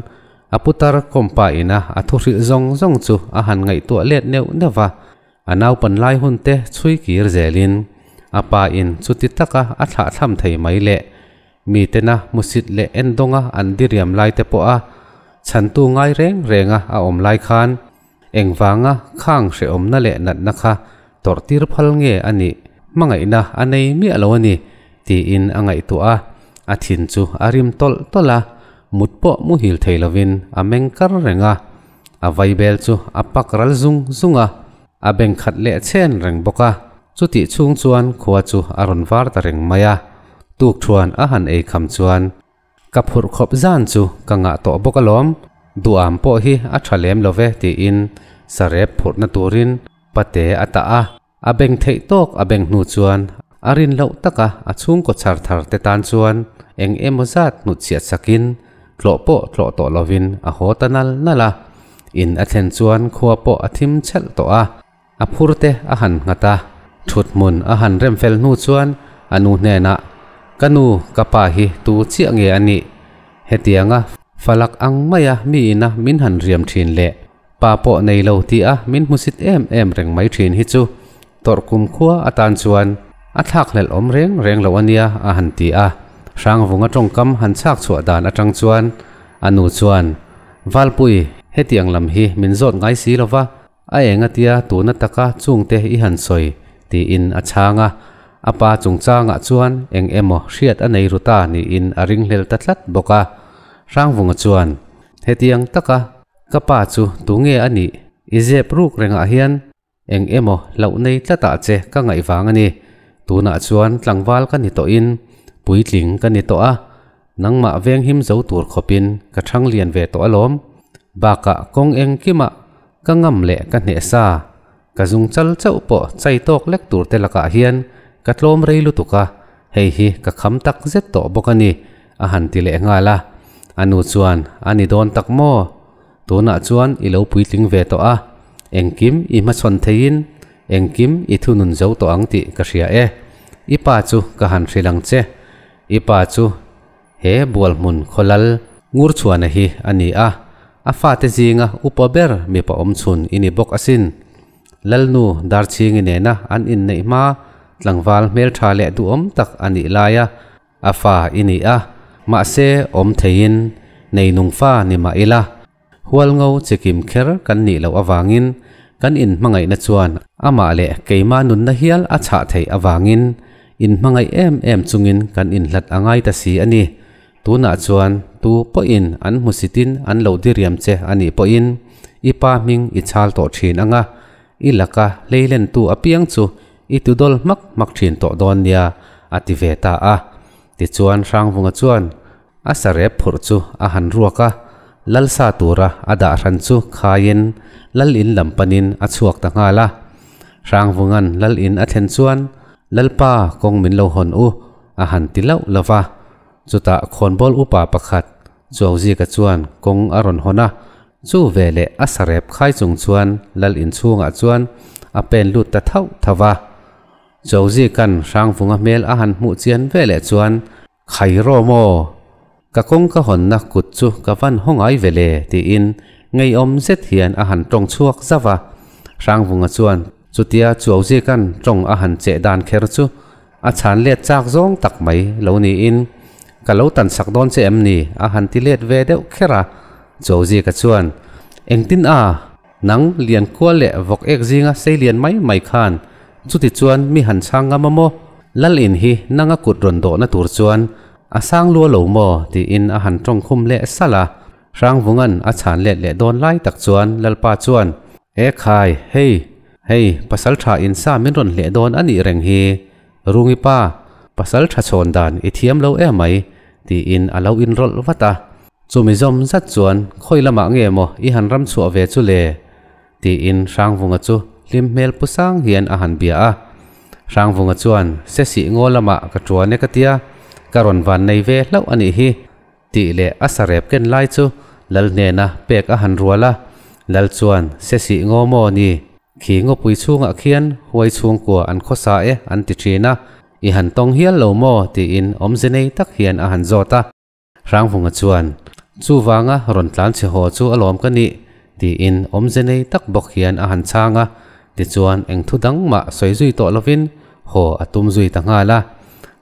a putar kawmpa ina a thu hrilh zawng zawng chu a han ngaihtuah let neuh neuh va, A naupan lai hun te chhui kir zelin a pa in chuti taka a thlah thlam thei mai leh mitena hmusit leh endawnga an diriam lai te pawh a chhantu ngai reng renga a awm lai khan engvanga khang hrehawmna leh natna kha tawrh tir phal nge a nih hmangaihna a nei miah lo a ni tiin a ngaihtuah a, a thin chu a rim tawlh tawlh a, mut pawh muhil thei lovin a meng kar reng a. A vaibel chu a pak ral zung zung a, a beng khat leh chhen reng bawk a. Chutih chhung chuan khua chu a rawn var ta reng mai a. Tukṭhuan a han ei kham chuan, Ka phurh khawp zan chu ka ngah tawh bawk alawm, duham pawh hi a ṭha lem lo ve tiin sarep phurhna turin pate a tah a. A beng theih tawk a beng hnu chuan a rin loh taka a chhungkaw chhar thar te tan chuan eng emaw zat hnutchhiat sakin tlawh pawh tlawh tawh lovin a haw ta nal nal a. In a thlen chuan khua pawh a thim chhelh tawh a, a phur te a han nghat a, thut hmun a han rem fel hnu chuan a nu hnenah, Ka nu, ka pa hi tu chiah nge a nih? Hetianga falak ang maia mi ina min han riam thin le? Pa pawh nei lo ti a min hmusit em em reng mai thin hi chu tawrh kum khua atan chuan a thlak hlelh awm reng reng lo a nia a han ti a. Hrangvunga tawngkam han chhak chhuah dan atang chuan a nu chuan, Valpui, hetiang lam hi min zawt ngai si lo va, a eng atia tuna taka chungte i han sawi tiin a chhang a. A pa chungchangah chuan eng emaw hriat a nei ru ta niin a ringhlel ta tlat bawk a. Hrangvunga chuan, Hetiang taka Ka pa chu tunge a nih? I zep ruk rengah hian eng emaw hlauh nei tlatah che ka ngaih vang a ni. Tunah chuan tlangval ka ni tawhin puitling ka ni tawh a, nangmah venghim zo tur khawpin ka thang lian ve tawh alawm. Bakah kawng engkimah ka ngam leh ka hneh sa. Ka zung chal chauh pawh chai tawk lek tur te lakah hian ka tlawm rei lutuk a, hei hi ka kham tak zet tawh bawk a ni, a han ti leh nghal a. A nu chuan, A ni dawn tak maw? Tunah chuan i lo puitling ve tawh a, engkim i hmachhawn theiin engkim i thunun zo tawh ang tih ka hria e. I pa chu ka han hrilh ang che. I pa chu He bualhmun khawlal Ngurchhuana hi a ni a, a fate zinga upa ber mipa awmchhun i ni bawk asin. Lalnu Darchhingi nena an inneih hma tlangval hmeltha leh duhawm tak a nih laia a fa i ni a, mahse awm theiin neinung fa ni mah ila, Hualngo chikim kher kan nih loh avangin kan inhmangaihna chuan amah leh keimah nunna hial a chhah theih avangin inhmangaih em em chungin kan inhlat a ngai ta si a ni. Tunah chuan tu pawhin an hmusitin an lo diriam che a nih pawhin i pa hming i chhal tawh thin ang a, i laka hleilentu apiang chu i tudawl hmak hmak thin tawh dawn nia, a ti ve ta a. Tichuan Hrangvunga chuan A sarep phurh chu a han ruak a, lal sa tura a dah hran chu khaiin lal in lam panin a chhuak ta nghal a. Hrangvunga'n lal in a thlen chuan, Lalpa, kawng min lo hawn u, a han ti lauh lo va. Chutah khawnbawl upa pakhat Chuauzika chuan kawng a rawn hawn a, chu veleh a sarep khai chung chuan lal in chhungah chuan a pen lut ta thauh thauh va. Chuauzika'n Hrangvunga hmel a han hmuh chian veleh chuan, Khai rawh maw? Ka kawng ka hawnna kut chu ka van haw ngai ve le, tiin ngeiawm zet hian a han tawng chhuak zauh a. Hrangvunga chuan chutia Chuauzika'n tawng a han cheh dan kher chu A chhan let chak zawng tak mai lo niin, Ka lo tan sak dawn che em ni? a han ti let ve deuh kher a. Chozika chuan, Engtin a? Nang lian kual leh vawk ek zinga sei lian mai mai khan chuti chuan mi han chhang ngam a maw? Lal in hi nanga kut rawn dawhna tur chuan a sang lua lo maw? tiin a han tawng khum leh salh a. Hrangvunga'n a chhan let leh dawn lai tak chuan Lalpa chuan, E khai, hei, hei, pasaltha in sa min rawn hleh dawn a nih reng hi. Rungi pa, pasal tha chhawn dan i thiam lo em mai, tiin a lo inrawlh vat a. Chumi zawm zat chuan, Khawi lamah nge maw i han ram chhuah ve chu le? tiin Hrangvunga chu hlim hmel pu sang hian a han bia a. Hrangvunga chuan, Sesih ngaw lamah ka tuan e ka tia, ka rawn van nei ve hlauh a nih hi, Tih leh a sarep ken lai chu Lal hnena pek a han rual a, Lal chuan, Sesih ngaw maw ni? Khi ngawpui chhungah khian huai chhungkua an khawsa e an ti thin a, i han tawng hial lo maw? tiin awmze nei tak hian a han zawt a. Hrangvunga chuan, Chuvanga rawn tlan chhe haw chu alawm ka nih, tiin awmze nei tak bawk hian a han chhang a, tichuan eng thu dang mah sawi zui tawh lovin haw a tum zui ta nghal a.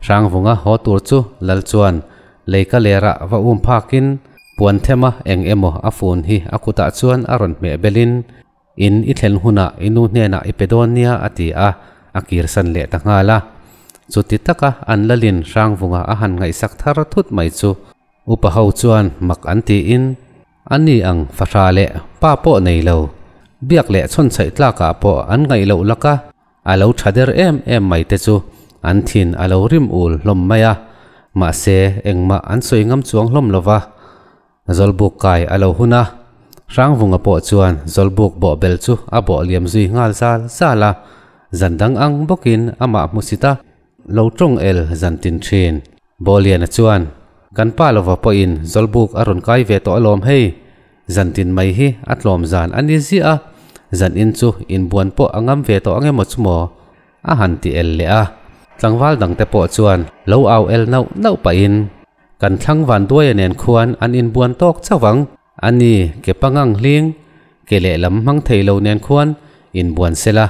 Hrangvunga haw tur chu Lal chuan Leika lerah va um phakin puan thema eng emaw a fun hi a kutah chuan a rawn hmeh belin, In i thlen hunah i nu hnenah i pe dawn nia a ti a, a kirsan leh ta nghal a. Chuti taka an lalin Hrangvunga a han ngaihsak thar thut mai chu upa ho chuan mak an tiin, A ni ang fahra leh pa pawh nei lo, biak leh chhawnchhaih tlakah pawh an ngaih loh laka A lo tha der em em mai te chu an thin a lo rim ul hlawm mai a, mahse engmah an sawi ngam chuang hlawm lo va. Zawlbuk kai a lo hun a, Hrangvunga pawh chuan Zawlbuk bawhbel chu a bawh liam zui nghal zal zal a, zan dang ang bawkin amah hmusit a lo tawng el zan tin thin. Bawliana chuan, Kan pa lova pawhin Zawlbuk a rawn kai ve tawh alawm hei, zantin mai hi a tlawm zan a ni ziah a, zan in chu inbuan pawh a ngam ve tawh ange maw chu maw? a han ti el leh a. Tlangval dangte pawh chuan lo au el nauh nauh pahin, Kan thlang vanduaia nen khuan an inbuan tawk chauh ang, a ni ke pangang hling, ke lehlam hmang thei lo nen khuan inbuan sela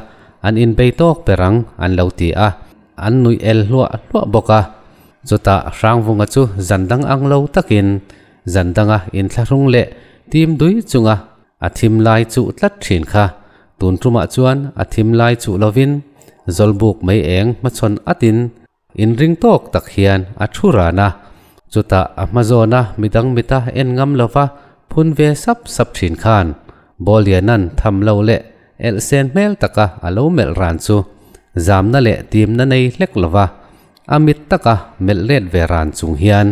an inbei tawk ber ang an lo ti a, an nuih el hluah hluah bawk a. Chutah Hrangvunga chu zan dang ang lo takin zan danga inthlahrung leh tim dui chunga a thim lai chuh tlat thin kha tun tumah chuan a thim lai chuh lovin Zawlbuk mei eng hmachhawn atin Inring tawk tak hian a thu ran a, chutah a hma zawna midang mita en ngam lova phun ve sap sap thin khan Bawlianan tham lo leh elh sen hmel taka a lo melh ran chu zamna leh timna nei hlek lova a mit taka melh let ve ran chung hian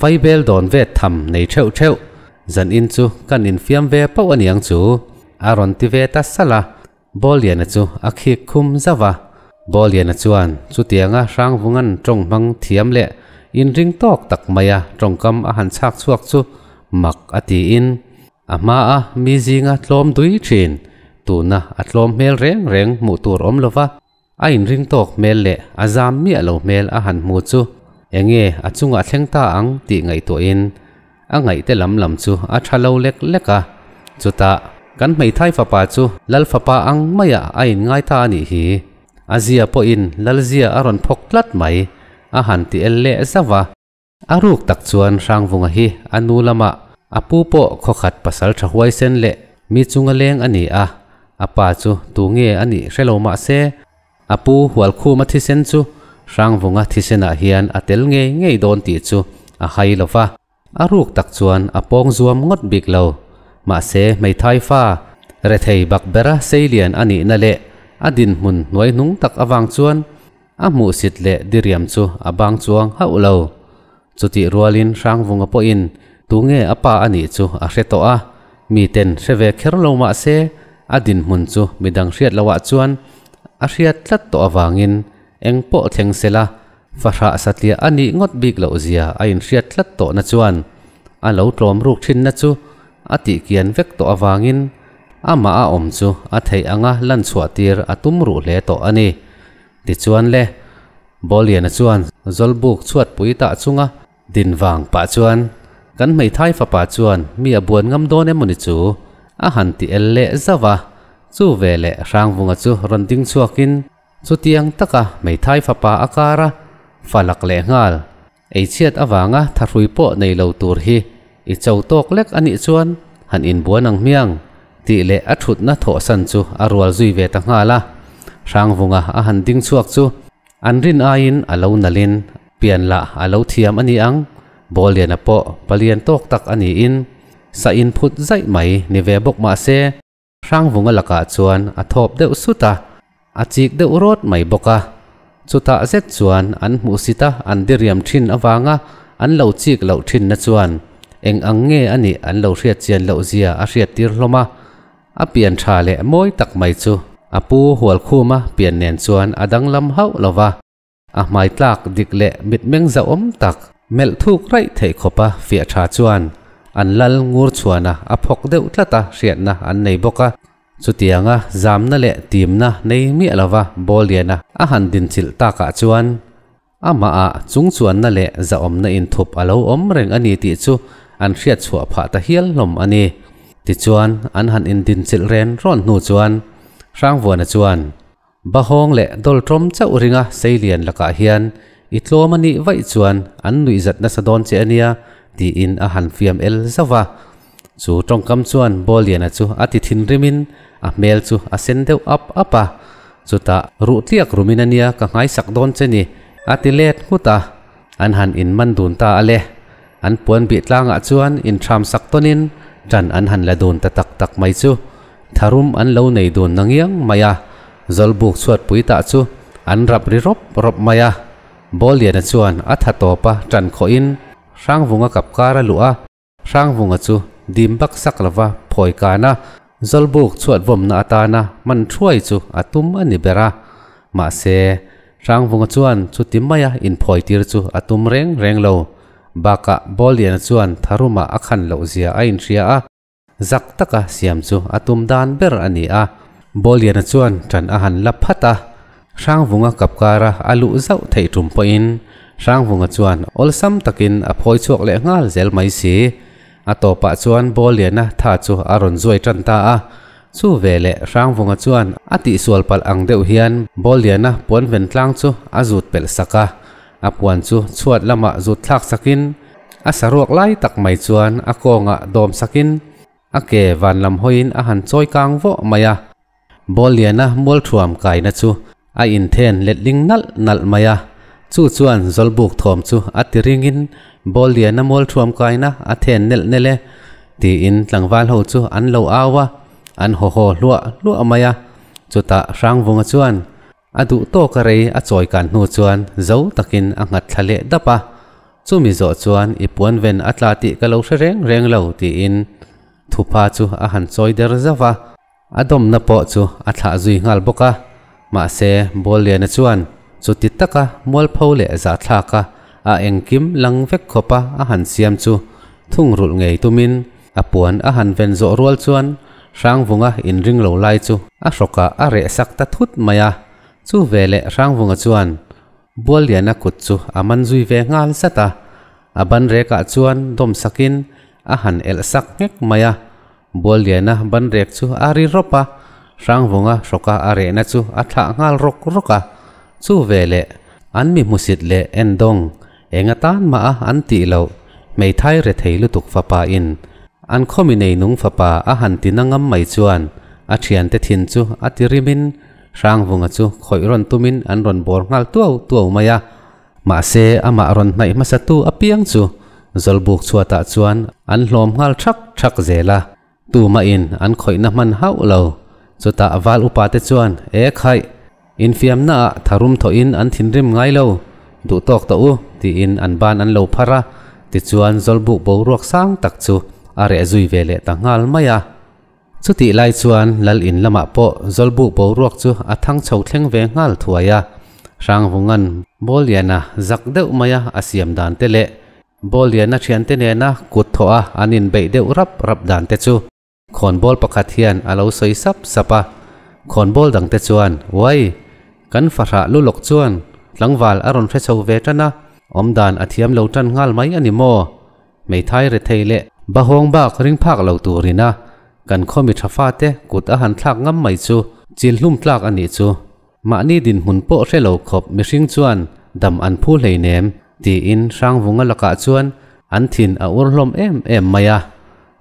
Vaibel dawn ve tham nei theuh theuh, zan in chu kan infiam ve pauh aniang chu a rawn ti ve ta salh a. Bawliana chu a khik khum zauh a. Bawliana chuan chutianga Hrangvunga'n tawng hmang thiam leh inring tawk tak maia tawngkam a han chhak chhuak chu mak a tiin, a hmaa mi zinga tlawm dui thin, tuna a tlawm hmel reng reng hmuh tur awm lova a inring tawk hmel leh a zam miah lo hmel a han hmu chu enge a chungah thleng ta ang tih ngaihtuahin A ngaihte lam lam chu a tha lo lek lek a, chutah kan hmeithai fapa chu Lal fapa ang maiah a inngai ta a nih hi. A zia pawhin Lal zia a rawn phawk tlat mai, a han ti el leh zauh a. A ruk tak chuan Hrangvunga hi a nu lamah a pu pawh khawkhat pasal tha huaisen leh mi chunga leng a ni a, a pa chu tu nge a nih hre lo mah se, A pu Hualkhuma thisen chu Hrangvunga thisenah hian a tel ngei ngei dawn tih chu a hai lo va, a ruk tak chuan a pawng zuam ngawt bik lo. Mahse hmeithai fa rethei bak bera seilian a nihna leh a dinhmun hnuai hnung tak avang chuan a hmuhsit leh diriam chu a bang chuang hauh lo. Chutih rualin Hrangvunga pawhin tunge a pa a nih chu a hre tawh a, miten hre ve kher lo mah se a dinhmun chu midang hriat loah chuan a hriat tlat tawh avangin eng pawh thleng sela fahrah satliah a nih ngawt bik loh zia a inhriat tlat tawhna chuan a lo tlawm ruk thinna chu a tihkian vek tawh avangin amah a awm chu a theih anga lan chhuah tir a tum ruh hle tawh a ni. Tichuan le, Bawliana chuan Zawlbuk chhuatpui tah chunga din vang pah chuan, Kan hmeithai fapa chuan mi a buan ngam dawn em mawni chu? a han ti el leh zauh a. Chu veleh Hrangvunga chu rawn ding chhuakin, Chutiang taka hmeithai fapa a kara fa lak leh nghal eichhiat avanga thahrui pawh nei lo tur hi i cho tawk lek a nih chuan han inbuan ang hmiang tih leh a thutna thawhsan chu a rual zui ve ta nghal a. Hrangvunga a han ding chhuak chu an rin aiin a lo nalhin pian lah a lo thiam a ni ang, Bawlliana pawh palian tawk tak a niin sa inphut zaih mai ni ve bawk mah se Hrangvunga lakah chuan a thawp deuh sut a, a chik deuh rawt mai bawk a. Chutah zet chuan an hmuhsit a an diriam thin avanga an lo chik loh thinna chuan eng ang nge a nih an lo hriat chian loh zia a hriattir hlawm a. A pian tha leh mawi tak mai chu a pu Hualkhuma pian nen chuan a danglam hauh lo va. A hmai tlak dik leh mitmeng zauhawm tak melh thuk raih theih khawpa fiah tha chuan an lal ngur chhuana a phawk deuh tlat a hriatna an nei bawk a. Chutianga zamna leh timna nei miah lova Bawlliana a han dinchilh takah chuan amahah chungchuanna leh zahawmna inthup a lo awm reng a ni tih chu an hriat chhuah phah ta hial hlawm a ni. Tichuan an han indinchilh ren rawn hnu chuan Hrangvuana chuan, Bahawng leh dawltawm chauh ringa Seilian lakah hian i tlawm a nih vaih chuan an nuihzat nasa dawn che a nia, tiin a han fiam el zauh va. Chu tawngkam chuan Bawlliana chu a ti thinrimin a hmel chu a sen deuh ap ap a. Chutah ruh tliak rumin a nia ka nghaisak dawn che ni, a ti let nghut a. An han inman dun ta a le. An puan bih tlangah chuan inthram sak tawnin ṭan an han la dun ta tak tak mai chu tharum an lo nei dun na ngiang mai a, Zawlbuk chhuatpui tah chu an rap ri rawp rawp mai a. Bawlliana chuan a tha tawp a ṭan khawhin Hrangvunga kapkar a luh a, Hrangvunga chu dim bak sak lova phawi kan a, Zawlbuk chhuat vawmna atana hman thuai chu a tum a ni ber a. Mahse, Hrangvunga chuan chuti maia inphawi tir chu a tum reng reng lo. Bakah Bawlliana chuan tharumah a khan loh zia a inhria a, zak taka siam chu a tum dan ber a ni a. Bawlliana chuan ṭan a han la phat a, Hrangvunga kapkara a luh zauh theih ṭum pawhin Hrangvunga chuan awlsam takin a phawi chhuak leh nghal zel mai si. A tawpah chuan Bawlliana tha chu a rawn zuai tan ta a. Chu veleh Hrangvunga chuan a tihsual palh ang deuh hian Bawlliana puan ven tlang chu a zut pelh sak a. A puan chu chhuat lamah zut thlak sakin a saruak lai tak mai chuan a kawngah dawm sakin a ke van lam hawiin a han chawi kang vawh mai a. Bawlliana mualthuam kaina chu a inthen letling nalh nalh mai a, chu chuan Zawlbuk thawm chu a ti ringin Bawlliana mualthuam kaina a then nelh nelh e tiin tlangval ho chu an lo au a, an haw haw hluah hluah mai a. Chutah Hrangvunga chuan a duh tawka rei a chawi kan hnu chuan zo takin a nghat thla leh dap a, chumi zawh chuan i puan ven a tla tih ka lo hre reng reng lo tiin thupha chu a han chawi der zauh a. A dawmna pawh chu a thlah zui nghal bawk a, mahse Bawlliana chuan chuti taka mualpho leh zahthlaka a engkim lang vek khawpa a han siam chu thungrulh ngei tumin a puan a han ven zawh rual chuan Hrangvunga inring lo lai chu a hrawkah a reh sak ta thut mai a, chu veleh Hrangvunga chuan Bawlliana kut chu a man zui ve nghal zat a, a ban rekah chuan dawm sakin a han elh sak nghek mai a. Bualliana banrek chu a ri rawp a, Hrangvunga hrawka a rehna chu a thlah nghal rawk rawk a. Chu veleh an mi hmusit leh endawng eng atan mah a an tih loh hmeithai rethei lutuk fapa in an khawmi neinung fapa a han ti na ngam mai chuan a thiante thin chu a ti rimin Hrangvunga chu khawih rawn tumin an rawn bawr nghal tuau tuau mai a. Mahse, amah rawn hnaih hmasatu apiang chu Zawlbuk chhuatah chuan an hlawm nghal thak thak zel a, tumahin an khawihna hman hauh lo. Chutah val upate chuan, E khaih! Infiamnaah tharum thawhin an thinrim ngai lo, duh tawk tawh u, tiin an ban an lo phar a, tichuan Zawlbuk boruak sang tak chu a reh zui ve leh ta nghal mai a. Chutih lai chuan Lal in lamah pawh Zawlbuk boruak chu a thang chho thleng ve nghal thuai a. Hrangvunga'n Bawlliana zak deuh maia a siam dan te leh Bawlliana thiante nena kut thawh a an inbeih deuh rap rap dan te chu khawnbawl pakhat hian a lo sawi sap sap a. Khawnbawl dangte chuan, Uai! Kan fahrah lu lawk chuan tlangval a rawn hre chho ve tan a, awmdan a thiam lo tan nghal mai a ni maw? Hmeithai rethei leh bahawng bak ring phak lo turin a kan khaw mi tha fate kut a han thlak ngam mai chu chil hlum tlak a nih chu. Mahni dinhmun pawh hre lo khawp mihring chuan dam an phu hleinem tiin Hrangvunga lakah chuan an thin a ur hlawm em em mai a.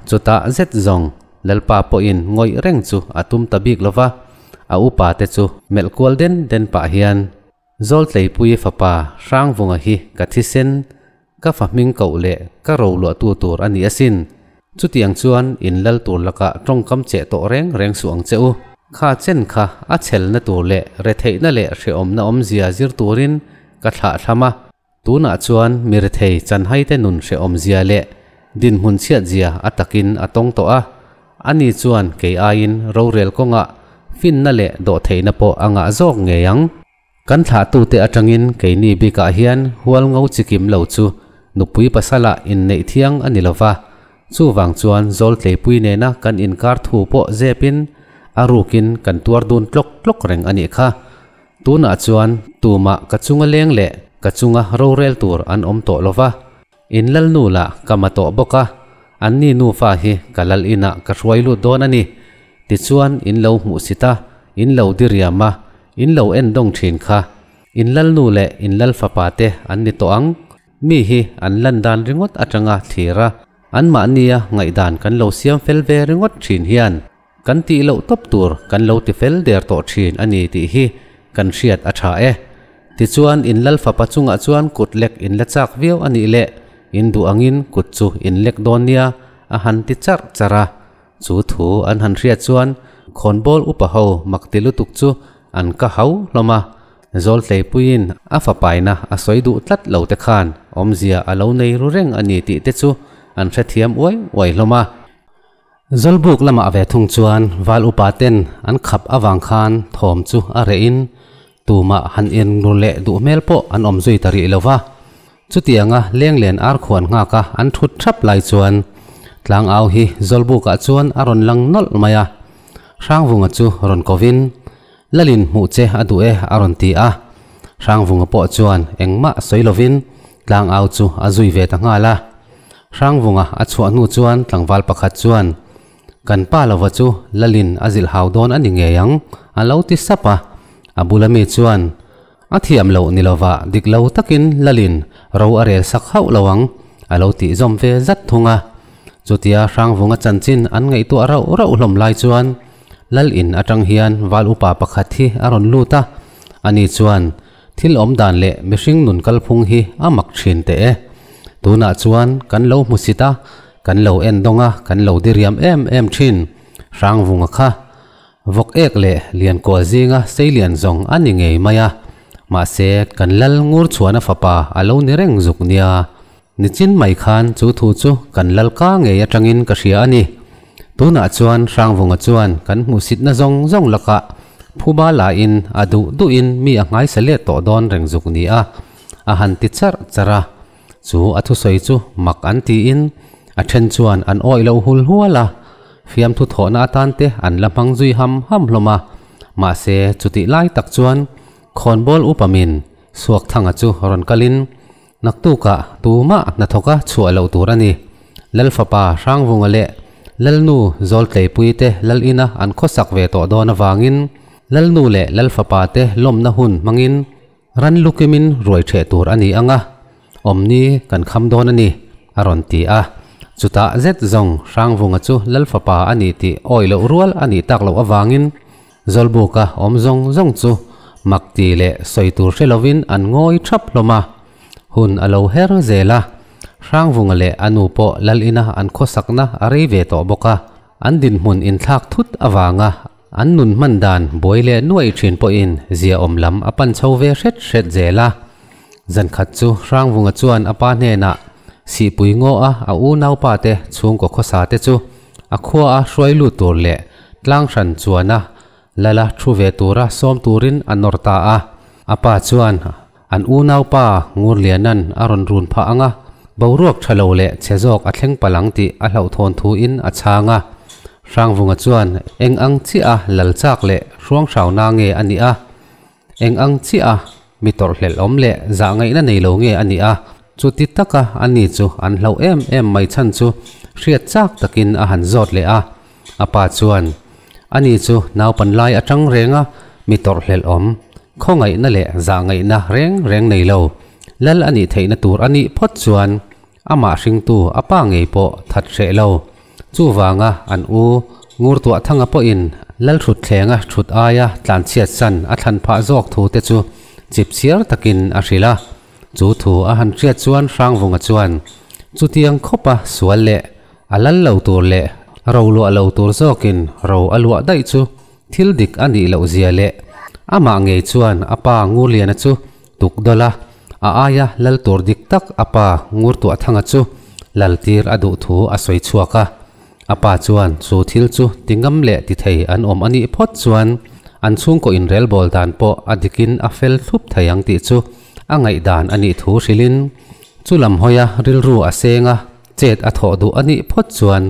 Chutah zet zawng Lalpa pawhin ngawih reng chu a tum ta bik lova, a upa te chu melh kual den den pah hian, Zawltleipuii fapa Hrangvunga hi ka thisen, ka fa hming koh leh ka ro luahtu tur a ni asin. Chutiang chuan in lal tur lakah tawngkam cheh tawh reng reng suh ang che u. Kha chen kha a chhelna tur leh retheihna leh hrehawmna awmzia zir turin ka thlah thlam a. Tunah chuan mi rethei chanhaite nun hrehawmzia leh dinhmun chhiatzia a takin a tawng tawh a. Ani chuan kei aiin rorel kawngah finna leh dawhtheihna pawh a ngah zawk ngei ang. Kan thlahtute atangin keini bikah hian hual ngo chikim lo chu nupui pasalah inneih thiang a ni lova, chuvang chuan Zawltleipui nena kan inkar thu pawh zepin a rukin kan tuar dun tlawk tlawk reng a nih kha. Tunah chuan tumah ka chunga leng leh ka chunga rorel tur an awm tawh lova, in lalnu lah ka ma tawh bawk a, anni nufa hi ka lal inah ka hruai lut dawn a ni. Tichuan in lo hmuhsit a, in lo diriam a, In lo en dawng thin kha. In lalnu leh in lal fapa te an ni tawh ang. Mi hi an lan dan ringawt atanga thlir a, anmahnia ngaihdan kan lo siam fel ve ringawt thin hian kan tih loh tawp tur kan lo ti fel der tawh thin a ni tih hi kan hriat a tha e. Tichuan in lal fapa chungah chuan kut lek in la chak viau a nih leh in duh angin kut chu in lek dawn nia a han ti charh charh a. Chu thu an han hriat chuan khawnbawl upa ho mak ti lutuk chu an ka hau hlawm a, Zawltleipuiin a fapaina a sawi duh tlat lo te khan awmzia a lo nei ru reng a ni tih te chu an hrethiam uai uai hlawm a. Zawlbuk lamah ve thung chuan val upa ten an khap avang khan thawm chu a reh in tumah han inru leh duh hmel pawh an awm zui ta rih lo va. Chutianga lenglen arkhuan nghaka an thut thap lai chuan tlangau hi Zawlbukah chuan a rawn lang nawlh mai a. Hrangvunga chu rawn kovin, Lalin hmuh che a duh e a rawn ti a. Hrangvunga pawh chuan engmah sawi lovin tlangau chu a zui ve ta nghal a. Hrangvunga a chhuah hnu chuan tlangval pakhat chuan, Kan pa lova chu Lalin a zilh hau dawn a ni ngei ang a lo ti sap a. A bula mi chuan, A thiam loh ni lova dik lo takin Lalin ro a rel sak hauh lo ang a lo tih zawm ve zat thung a. Chutia Hrangvunga chanchin an ngaihtuah rauh rauh hlawm lai chuan Lal in atang hian val upa pakhat hi a rawn lut a, ani chuan thil awm dan leh mihring nun kalphung hi a mak thin teh e. Tunah chuan kan lo hmusit a, kan lo en dawng a, kan lo diriam em em thin Hrangvunga kha. Vawk ek leh Liankual zinga seilian zawng a ni ngei mai a, mahse kan lal ngur chhuahna fapa a lo ni reng zuk nia. Nichin mai khan chu thu chu kan lal ka ngei atangin ka hria a ni. Tunah chuan Hrangvunga chuan kan hmuhsitna zawng zawng lakah phuba lain a duh duhin mi a nghaisa let tawh dawn reng zuk nia a han ti charh charh a. Chu a thusawi chu mak an tiin a then chuan an awih loh hul hual a, fiamthu thawhna atan te an la hmang zui ham ham hlawm a. Mahse chutih lai tak chuan khawnbawl upa min Suakthanga chu rawn kalin naktukah tumah hnathawka chhuah loh tur a ni. Lal fapa Hrangvunga leh Lalnu Zawltleipui te Lal ina an khawsak ve tawh dawn avangin Lalnu leh Lal fapa te lawmna hun hmangin Ran lukimin ruai ṭheh tur a ni ang a, awmni kan kham dawn a ni, a rawn ti a. Chutah zet zawng Hrangvunga chu Lal fapa a ni tih awih loh rual a nih tak loh avangin Zawlbuka awm zawng zawng chu mak ti leh sawi tur hre lovin an ngawi ṭhap hlawm a. Hun a lo her zel a, Hrangvunga leh a nu pawh Lal ina an khawsakna a rei ve tawh bawk a, an dinhmun inthlak thut avanga An nun hman dan buai leh nuaih thin pawhin ziaawm lam a pan chho ve hret hret zel a. Zan khat chu Hrangvunga chuan a pa hnenah Sihpui ngaw a a unaupa te chhungkaw khawsa te chu a khua a hruai lut tur leh tlang hran chuan a lala thu ve tura sawm turin a nawr ta a. A pa chuan an unaupa Ngurlianan a rawn run phah ang a, boruak tha lo leh chhe zawk a thleng palh ang tih a hlauhthawn thuin a chhang a. Hrangvunga chuan eng ang chiah a lal chak leh hruanghrauna nge a nih a? Eng ang chiah a mi tawrhhlelh awm leh zah ngaihna nei lo nge a nih a? Chuti taka a ni chu an hlauh em em mai chhan chu hriat chak takin a han zawt leh a. A pa chuan, A ni chu naupan lai atang reng a mi tawrhhlelh awm. Khawngaihna leh zahngaihna reng reng nei lo lal a nih theihna tur a nih phawt chuan amah hringtu a pa ngei pawh that hreh lo. Chuvanga an u Ngurtuahthanga pawhin Lalthutthlenga thut aia tlanchhiatsan a thlan phah zawk thu te chu chipchiar takin a hrilh a. Chu thu a han hriat chuan Hrangvunga chuan chutiang khawpa sual leh a lal lo tur leh ro luah lo tur zawkin ro a luah daih chu thil dik a nih loh zia leh amah ngei chuan a pa Ngurliana chu tuk dawlh a, a aia lal tur dik tak a pa Ngurtuahthanga chu laltir a duh thu a sawi chhuak a. A pa chuan chu thil chu ti ngam leh ti thei an awm a nih phawt chuan an chhungkaw inrelbawl dan pawh a dikin a fel thlup thei ang tih chu a ngaihdan a nih thu hrilhin chu lam hawia rilru a seng a, chet a thawh duh a nih phawt chuan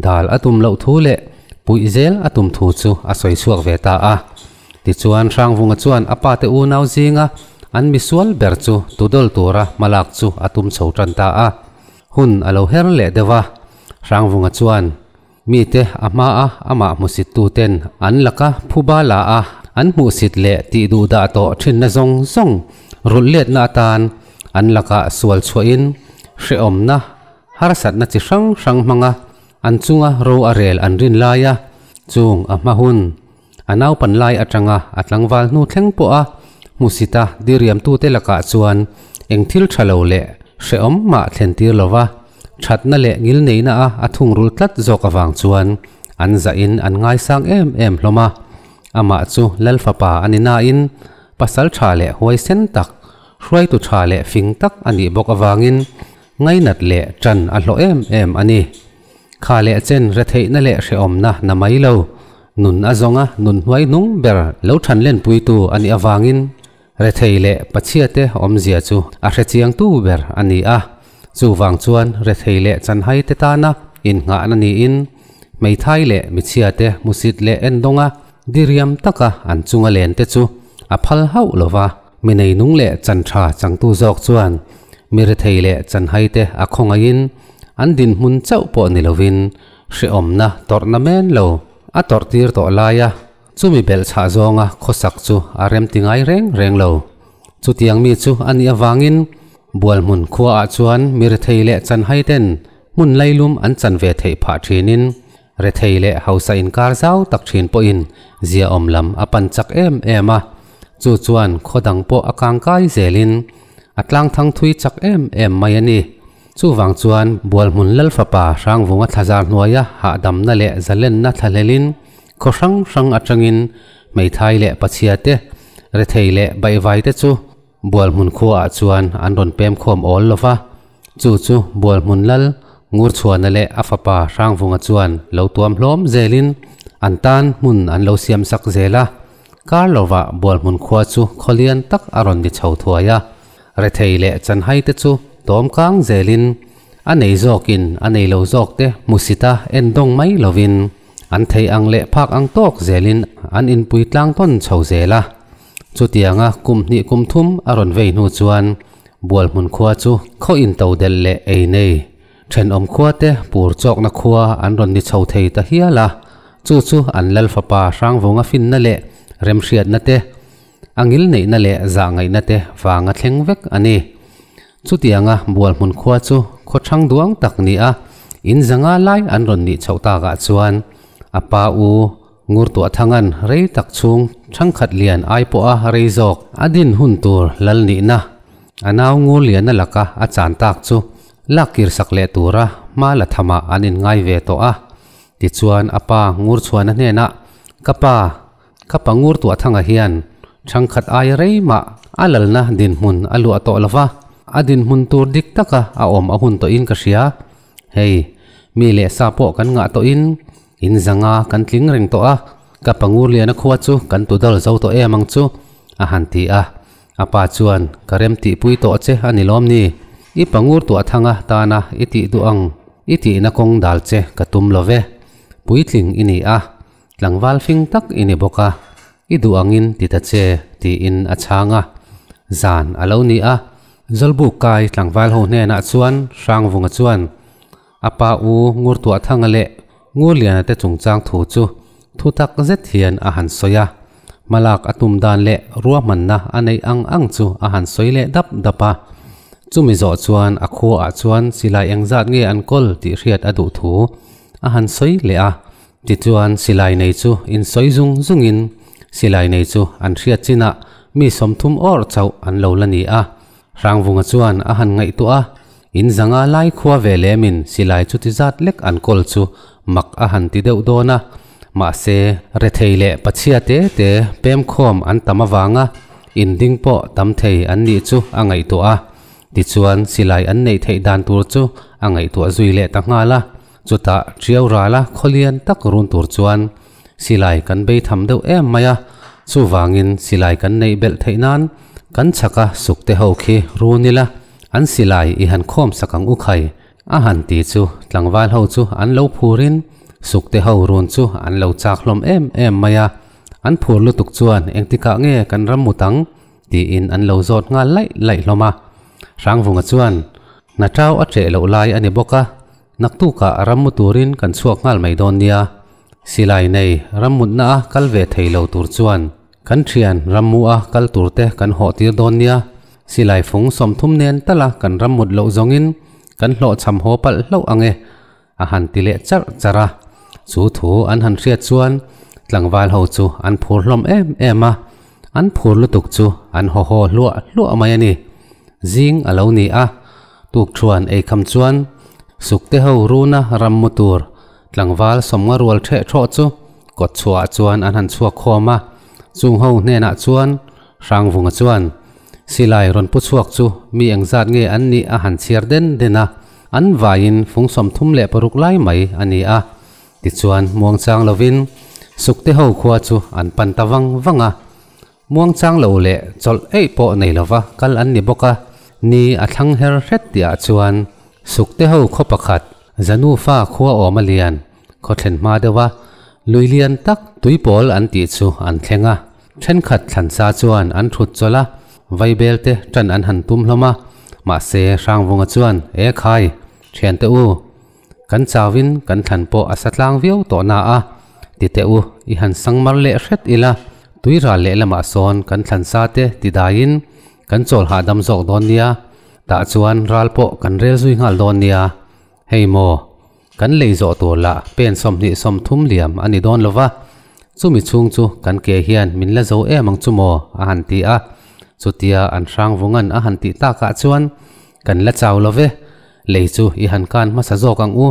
dal a tum loh thu leh puih zel a tum thu chu a sawi chhuak ve ta a. Tichuan Hrangvunga chuan a pate unau zinga an misual ber chu tudawl tura hmalak chu a tum chho tan ta a. Hun a lo her leh deuh a, Hrangvunga chuan mite a hmaa amah hmusittuten an laka phuba la a, an hmuhsit leh tih duh dah tawh thinna zawng zawng rulh letna atan an lakah sual chhuahin hrehawmna harsatna chi hrang hrang hmanga an chunga ro a rel an rin laia chung a hma hun A naupan lai atanga a tlangval hnu thleng pawha hmusita diriamtute lakah chuan eng thil tha lo leh hrehawm mah thlen tir lova thatna leh ngilneihna a a thungrul tlat zawk avang chuan an zahin an ngaisang em em hlawm a. Amah chu Lal fapa a ni nain pasal tha leh huaisen tak, hruaitu tha leh fing tak a nih bawk avangin ngainat leh tan a hlawh em em a ni. Kha leh chen retheihna leh hrehawmna na mai lo, nun a zawnga nun hnuai hnung ber lo than lenpuitu a nih avangin rethei leh pachhiate awmzia chu a hrechiangtu ber a ni a. Chuvang chuan rethei leh chanhaite tana innghahna niin hmeithai leh michhiate hmusit leh endawnga diriam taka an chunga lente chu a phal hauh lo va. Mi neinung leh chan tha changtu zawk chuan mi rethei leh chanhaite a khawngaihin an dinhmun chauh pawh ni lovin hrehawmna tawrhna men lo a tawrh tir tawh laia chumi belh chhah zawnga khawsak chu a rem ti ngai reng reng lo. Chutiang mi chu a nih avangin Bualhmun khuaah chuan mi rethei leh chanhaiten hmun lailum an chan ve theih phah thinin Rethei leh hausa inkar zau tak thin pawhin ziaawm lam a pan chak em em a, chu chuan khaw dang pawh a kangkai zelin a tlangthang thui chak em em mai a ni. Chuvang chuan Bualhmun Lal fapa Hrangvunga thlazar hnuaia hahdamna leh zalenna thlahlelin khaw hrang hrang atangin hmeithai leh pachhia te, rethei leh baihvai te chu Bualhmun khuaah chuan an rawn pem khawm awl lo va, chu chu Bualhmun Lal Ngurchhuana leh a fapa Hrangvunga chuan lo tuam hlawm zelin an tan hmun an lo siam sak zel a. Kar lovah Bualhmun khua chu khawlian tak a rawn ni chho thuai a, rethei leh chanhai te chu tawm kang zelin a nei zawkin a nei lo zawk te hmusita endawng mai lovin an thei ang leh phak ang tawk zelin an inpui tlang tawn chho zel a. Chutianga kum hnih kum thum a rawn vei hnu chuan Bualhmun khua chu khaw into delh leh ei nei thenawm khua te pur chawkna khua an rawn ni chho thei ta hial a, chu chu an lal fapa Hrangvunga finna leh remhriatna te, a ngilneihna leh zahngaihna te vanga thleng vek a ni. Chutianga Bualhmun khua chu khaw thang duang tak ni a, in zanga lai an rawn nih chhoh takah chuan a pa u Ngurtuahthanga'n rei tak chhung thangkhat lian ai pawha rei zawk a din hun tur lal nihna a nau Ngurliana laka a chan tak chu lak kirsak leh tura hma la thamah an inngai ve tawh a. Tichuan a pa Ngurchhuana hnenah, Ka pa, ka pa Ngurtuahthanga hian thangkhat aia rei mah a lalna dinhmun a luah tawh lova, a dinhmun tur dik taka a awm a hun tawhin ka hria. Hei, mi leh sa pawh kan ngah tawhin In zanga kan tling reng tawh a, ka pa Ngurliana khua chu kan tu dal zo tawh em ang chu, a han ti a. A pa chuan, Ka rem tihpui tawh che a ni lawm ni? I pa Ngur tuah thanga tana i tih duh ang, i tihna kawng dal che ka tum lo ve. Puitling i ni a, tlangval fing tak i ni bawk a, i duh angin ti ta che, tiin a chhang a. Zan a lo ni a, Zawlbuk kai tlangval ho hnenah chuan Hrangvunga chuan, A pa u Ngurtuahthanga leh Ngurliana te chungchang thu chu thu tak zet hian a han sawi a. Hmalak a tum dan leh ruahmanna a neih ang ang chu a han sawi leh dap dap a. Chumi zawh chuan a khuaah chuan silai engzat nge an kawl tih hriat a duh thu a han sawi leh a. Tichuan silai nei chu insawi zung zungin silai nei chu an hriat chinah mi 30 awrh chauh an lo la ni a. Hrangvunga chuan a han ngaihtuah a, in zanga lai khua ve lemin silai chuti zat lek an kawl chu mak a han ti deuh dawn a. Mahse, rethei leh pachhia te te pemkhawm an tam avanga inding pawh tam thei an nih chu a ngaihtuah a. Tichuan silai an neih theih dan tur chu a ngaihtuah zui leh ta nghal a. Chutah Tiau rala khawlian tak run tur chuan silai kan bei tham deuh em mai a, chuvangin silai kan neih belh theih nan kan chhaka sukte ho khi run ila an silai i han khawm sak ang u khai a han ti chu tlangval ho chu an lo phurin sukte ho run chu an lo chak hlawm em em mai a, an phur lutuk chuan engtikah nge kan ram mut ang tiin an lo zawt nghal laih laih hlawm a. Hrangvunga chuan hna tau a ṭeh loh lai a ni bawk a, Naktukah rammu turin kan chhuak nghal mai dawn nia. Silai nei rammutna a kal ve thei lo tur chuan kan thian rammu a kal tur te kan hawh tir dawn nia. Silai fung 30 nen tala kan rammut loh zawngin kan hlawhchham haw palh hlauh ang e, a han ti leh charh charh a. Chu thu an han hriat chuan tlangval ho chu an phur hlawm em em a, an phur lutuk chu an haw haw hluah hluah mai a ni. Zing a lo ni a, Tukṭhuan eikham chuan Sukte ho runa ram mu tur tlangval 50 rual ṭheh ṭhawh chu kawtchhuahah chuan an han chhuak khawm a, chung ho hnenah chuan Hrangvunga chuan silai rawn pu chhuak chu mi engzat nge an nih a han chhiar den den a, an vaiin fung 36 lai mai a ni a. Tichuan muangchang lovin Sukte ho khua chu an pan ta vang vang a. Muangchang lo leh chawlh eih pawh nei lova kal an ni bawk a, ni a thlang her hret tihah chuan Sukte ho khaw pakhat, Zanufa khua awm a lian, khaw thlen hma deuh a, lui lian tak tuipawl an tih chu an thleng a. Thenkhat thlansa chuan an thut chawlh a, vaibel te tan an han tum hlawm a, mahse Hrangvunga chuan, E khai, thiante u, Kan chauin kan thlan pawh a sa tlang viau tawh na a, ti teh u, i han sang mar leh hret ila, tui ral leh lamah sawn kan thlan sa te ti daiin kan chawl hahdam zawk dawn nia, tah chuan ral pawh kan rel zui nghal dawn nia. Hei maw, kan lei zawh tur lah pen 20 30 liam a ni dawn lo va, chumi chhung chu kan ke hian min la zo em ang chu maw a han ti a, chutia an hrang vungan a han tih takah chuan kan la chau lo ve. Lei chu i han kan hmasa zawk ang u,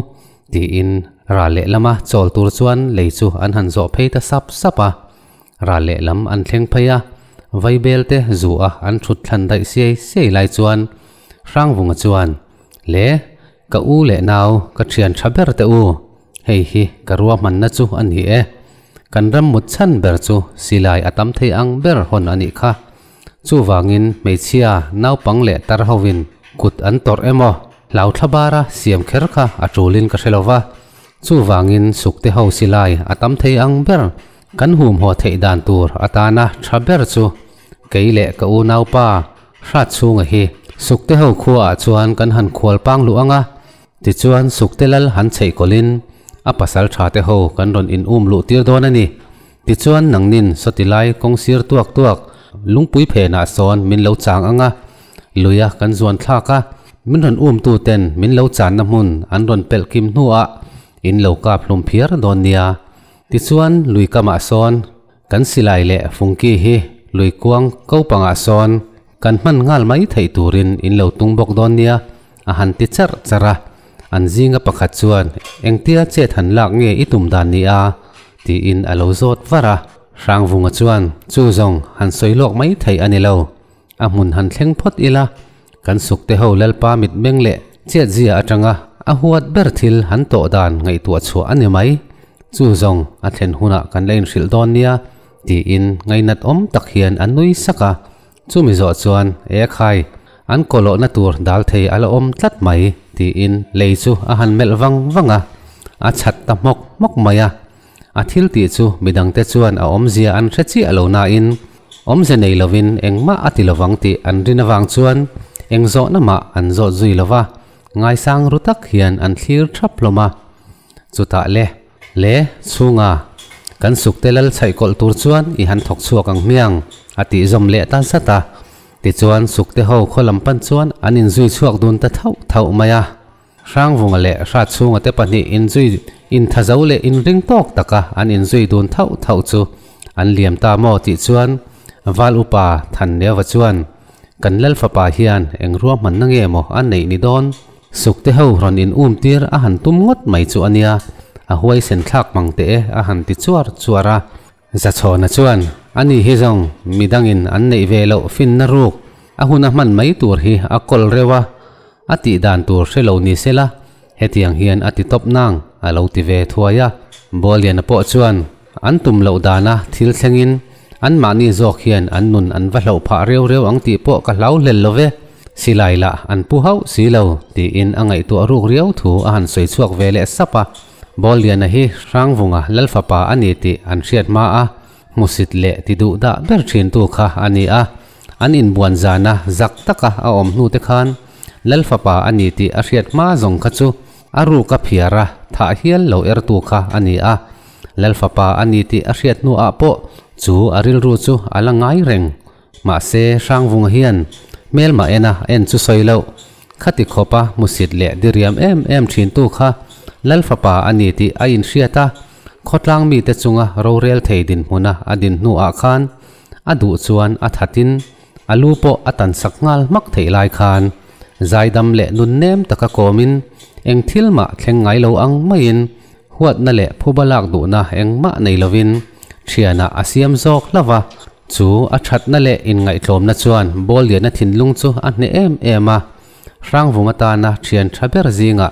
tiin ral lehlama chawl tur chuan lei chu an han zawh phei ta sap sap a. Ral lehlam an thleng phei a, vaibel te zu a an thut thlan daih siai siai lai chuan Hrangvunga chuan, Le, ka u leh nau, ka thian tha ber te u, hei hi ka ruahmanna chu a ni e. Kan ram mut chhan ber chu silai a tam thei ang ber hawn a nih kha. Chuvangin hmeichhia, naupang leh tar hovin kut an tawrh emaw, hlau thla bara siam kher kha a tulin ka hre lo va. Chuvangin sukte ho silai a tam thei ang ber kan humhaw theih dan tur atana tha ber chu kei leh ka unaupa Hratchhunga hi sukte ho khuaah chuan kan han khual pang luh ang a, tichuan sukte lal han chheih kawlhin a pasal tha te ho kan rawn in um luh tir dawn a ni. Tichuan nangnin sawti lai kawng sir tuak tuak lungpui phenah sawn min lo chang ang a, luia kan zuan thlak a, min rawn umtu ten min lo channa hmun an rawn pelh kim hnuah in lo kap hlum phiar dawn nia. Tichuan lui kamah sawn kan silai leh fungki hi lui kuang ko pangah sawn kan hman nghal mai theih turin in lo tung bawk dawn nia a han ti charh charh a. An zinga pakhat chuan, Engtia chet han lak nge i tum dan ni a? tiin a lo zawt var a. Hrangvunga chuan, Chu zawng, han sawi lawk mai theih a ni lo. A hmun han thleng phawt ila, kan sukte ho Lalpa mitmeng leh chet zia atanga a huat ber thil han tawh dan ngaihtuah chhuah a ni mai. Chu zawng, a thlen hunah kan la inhrilh dawn nia, tiin ngainat awm tak hian a nui sak a. Chumi zawh chuan, E khai, an kawlawhna tur dal thei a la awm tlat mai, tiin lei chu a han melh vang vang a, a chhat ta hmawk hmawk mai a. A thil tih chu midangte chuan a awmzia an hre chiah lo nain, awmze nei lovin engmah a ti lovang tih an rin avang chuan eng zawhna mah an zawt zui lo va, ngaisang ru tak hian an thlir thap hlawm a. Chutah le, le, chhunga. Kan Sukte lal chhaih kawlh tur chuan i han thawk chhuak ang hmiang, a tih zawm leh ta zat a. Tichuan Sukte ho khaw lam pan chuan an inzui chhuak dun ta thauh thauh mai a. Hrangvunga leh Hratchhunga te pahnih inzui inthazo leh inring tawk taka an inzui dun thauh thauh chu an liam ta maw tih chuan Val Upa Thanneua chuan Kan Lal fapa hian eng ruahmanna nge maw a neih ni dawn? Sukte ho rawn in um tir a han tum ngawt mai chu a nia, a huaisen thlak mang teh e a han ti chuar chuar a. Zachhawna chuan, Ani hi zawng midangin an neih ve loh finna ruk a hun a hman mai tur hi a kawl reuh a, a tih dan tur hre lo ni se la, hetiang hian a ti tawp nang a lo ti ve thuai a. Bawlliana pawh chuan an tum loh dana thil thlengin anmahni zawk hian an nun an va hloh phah reu reu ang tih pawh ka hlau hlel lo ve, silai lah an pu hauh si lo tiin a ngaihtuah ruk riau thu a han sawi chhuak ve leh sap a. Bawlliana hi Hrangvunga Lalfapa a ni tih an hriat hma a, hmusit leh ti duh dah ber thintu kha a ni a. An inbuan zana zak taka a awm hnu te khan Lal fapa a ni tih a hriat hma zawng kha chu a ruk a phiar a, thah hial lo ertu kha a ni a. Lal fapa a ni tih a hriat hnu ah pawh chu a rilru chu a la ngai reng. Mahse Hrangvunga hian hmelmah ena en chu sawi loh. Khati khawpa hmusit leh diriam em em thintu kha Lal fapa a ni tih a inhriat a, khawtlang mite chunga rorel thei dinhmuna a din hnu ah khan A duh chuan a thatin a lu pawh a tan sak nghal hmak theih lai khan zaidam leh nun nem taka kawmin eng thil mah thleng ngai lo ang maiin huatna leh phuba lak duhna engmah nei lovin thianah a siam zawk hlauh a. Chu a thatna leh inngaihtlawmna chuan Bawlliana thinlung chu a hneh em em a, Hrangvung atana thian tha ber zingah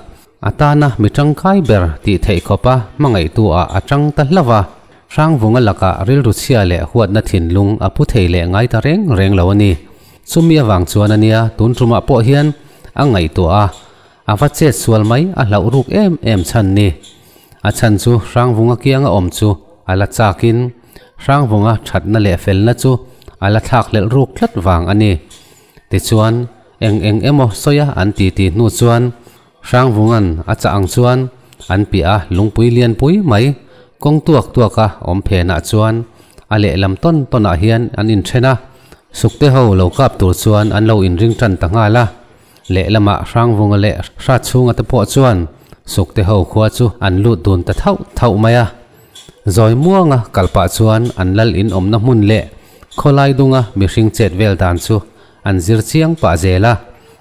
A tana mi tangkai ber tih theih khawpa hmangaihtu-ah a tang ta hlauh a, Hrangvunga lakah rilru chhia leh huatna thinlung a pu thei leh ngai ta reng reng lo a ni. Chumi avang chuan a nia tun tumah pawh hian a ngaihtuah a, a va chet sual mai a hlauh ruk em em chhan ni. A chhan chu Hrangvunga kianga awm chu a la chakin Hrangvunga thatna leh felna chu a la thlakhlelh ruk tlat vang a ni. Tichuan eng eng emaw sawia an titi hnu chuan Hrangvunga'n a chah ang chuan an piah a lungpui lianpui mai kawng tuak tuaka awm phenah chuan a lehlam tawn tawnah hian an inthen a, Sukte ho lo kap tur chuan an lo inring tan ta nghal a. Lehlamah Hrangvunga leh Hratchhunga te pawh chuan Sukte ho khua chu an lut dun ta thauh thauh mai a. Zawi muanga kal pah chuan an lal in awmna hmun leh khawlai dunga mihring chet vel dan chu An zir chiang pah zel a,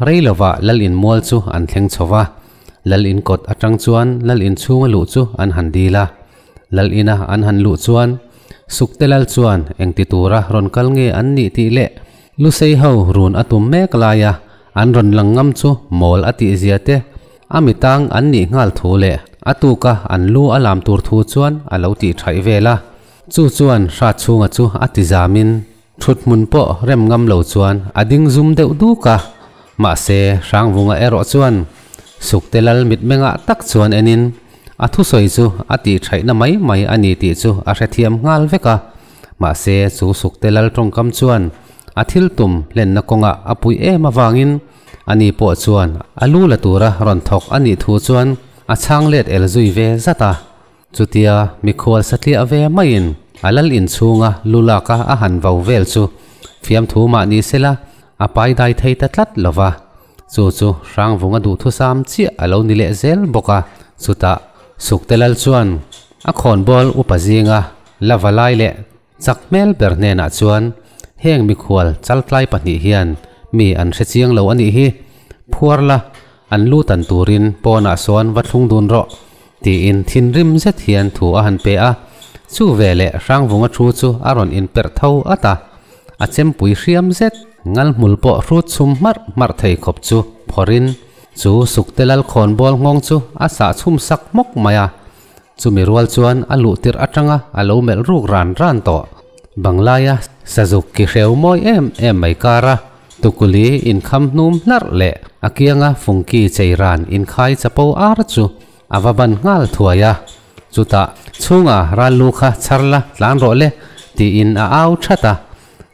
rei lovah Lal in mual chu an thleng chho va. Lal in kawt atang chuan Lal in chhunga luh chu an han dil a. Lal ina an han luh chuan Sukte Lal chuan engti tura rawn kal nge an nih tih leh Lusei ho run a tum mek laia an rawn lang ngam chu mawl a tih zia te, a mitang an nih nghal thu leh a tuka an lu a lam tur thu chuan a lo tih thaih vel a. Chu chuan Hratchhunga chu a ti zamin Thut hmun pawh rem ngam lo chuan a ding zum deuh duk a, mahse Hrangvunga erawh chuan Sukte Lal mitmengah tak chuan enin a thusawi chu a tih thaihna mai mai a ni tih chu a hrethiam nghal vek a, mahse chu Sukte Lal tawngkam chuan a thil tum hlenna kawngah a puih em avangin ani pawh chuan a lu la tura rawn thawk a nih thu chuan a chhang let el zui ve zat a. Chutia mikhual satliah ve maiin a lal inchhunga lu laka a han vo vel chu fiamthu mah ni sela a pai dai thei ta tlat lo va. Chu chu Hrangvunga duhthusam chiah a lo ni leh zel bawk a. Chutah Sukte lal chuan a khawnbawl upa zinga la va lai leh chak hmel ber hnenah chuan heng mikhual chaltlai pahnih hian mi an hre chiang lo a nih hi, phuar la an lu tan turin pawnah sawn va thlung dun rawh. Tiin thinrim zet hian thu a han pe a, chu veleh Hrangvunga thu chu a rawn inperh tho at a, a chempui hriam zet ngal hmul pawh hrut chhum hmarh hmarh thei khawp chu phawrhin chu Sukte Lal khawnbawl nghawng chu a sah chhum sak hmawk mai a, chumi rual chuan a luh tirh atanga a lo melh ruk ran ran tawh. Banglaia sazuk ki hreu mawi em em mai kara tukuli inkham hnum hlarh leh a kianga fungki chei ran inkhai chapo ar chu a va ban nghal thuai a. Chutah chhunga ral lu kha chhar la tlan rawh le tiin a au that a.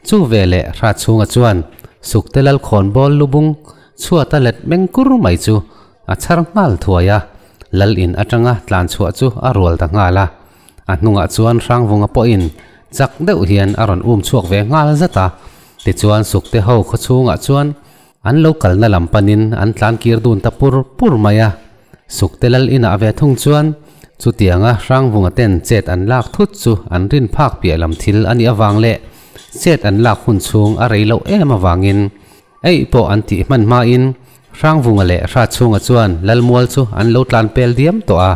Chu veleh hra chhunga chuan Sukte Lal khawnbawl lubung chhuata let meng kur mai chu a chhar nghal thuai a, Lal in atanga tlan chhuah chu a rual ta nghal a. A hnungah chuan Hrangvunga pawhin chak deuh hian a rawn um chhuak ve nghal zat a. Tichuan Sukte ho khaw chhungah chuan an lo kalna lam panin an tlan kir dun ta pur pur mai a. Sukte lal inah ve thung chuan chutianga Hrangvunga ten chet an lak thut chu an rin phak piah lam thil a nih avang leh chet an lak hun chhung a rei loh em avangin Eih pawh an tih hman hmain Hrangvunga leh Hratchhunga chuan Lalmual chu an lo tlan pel diam tawh a.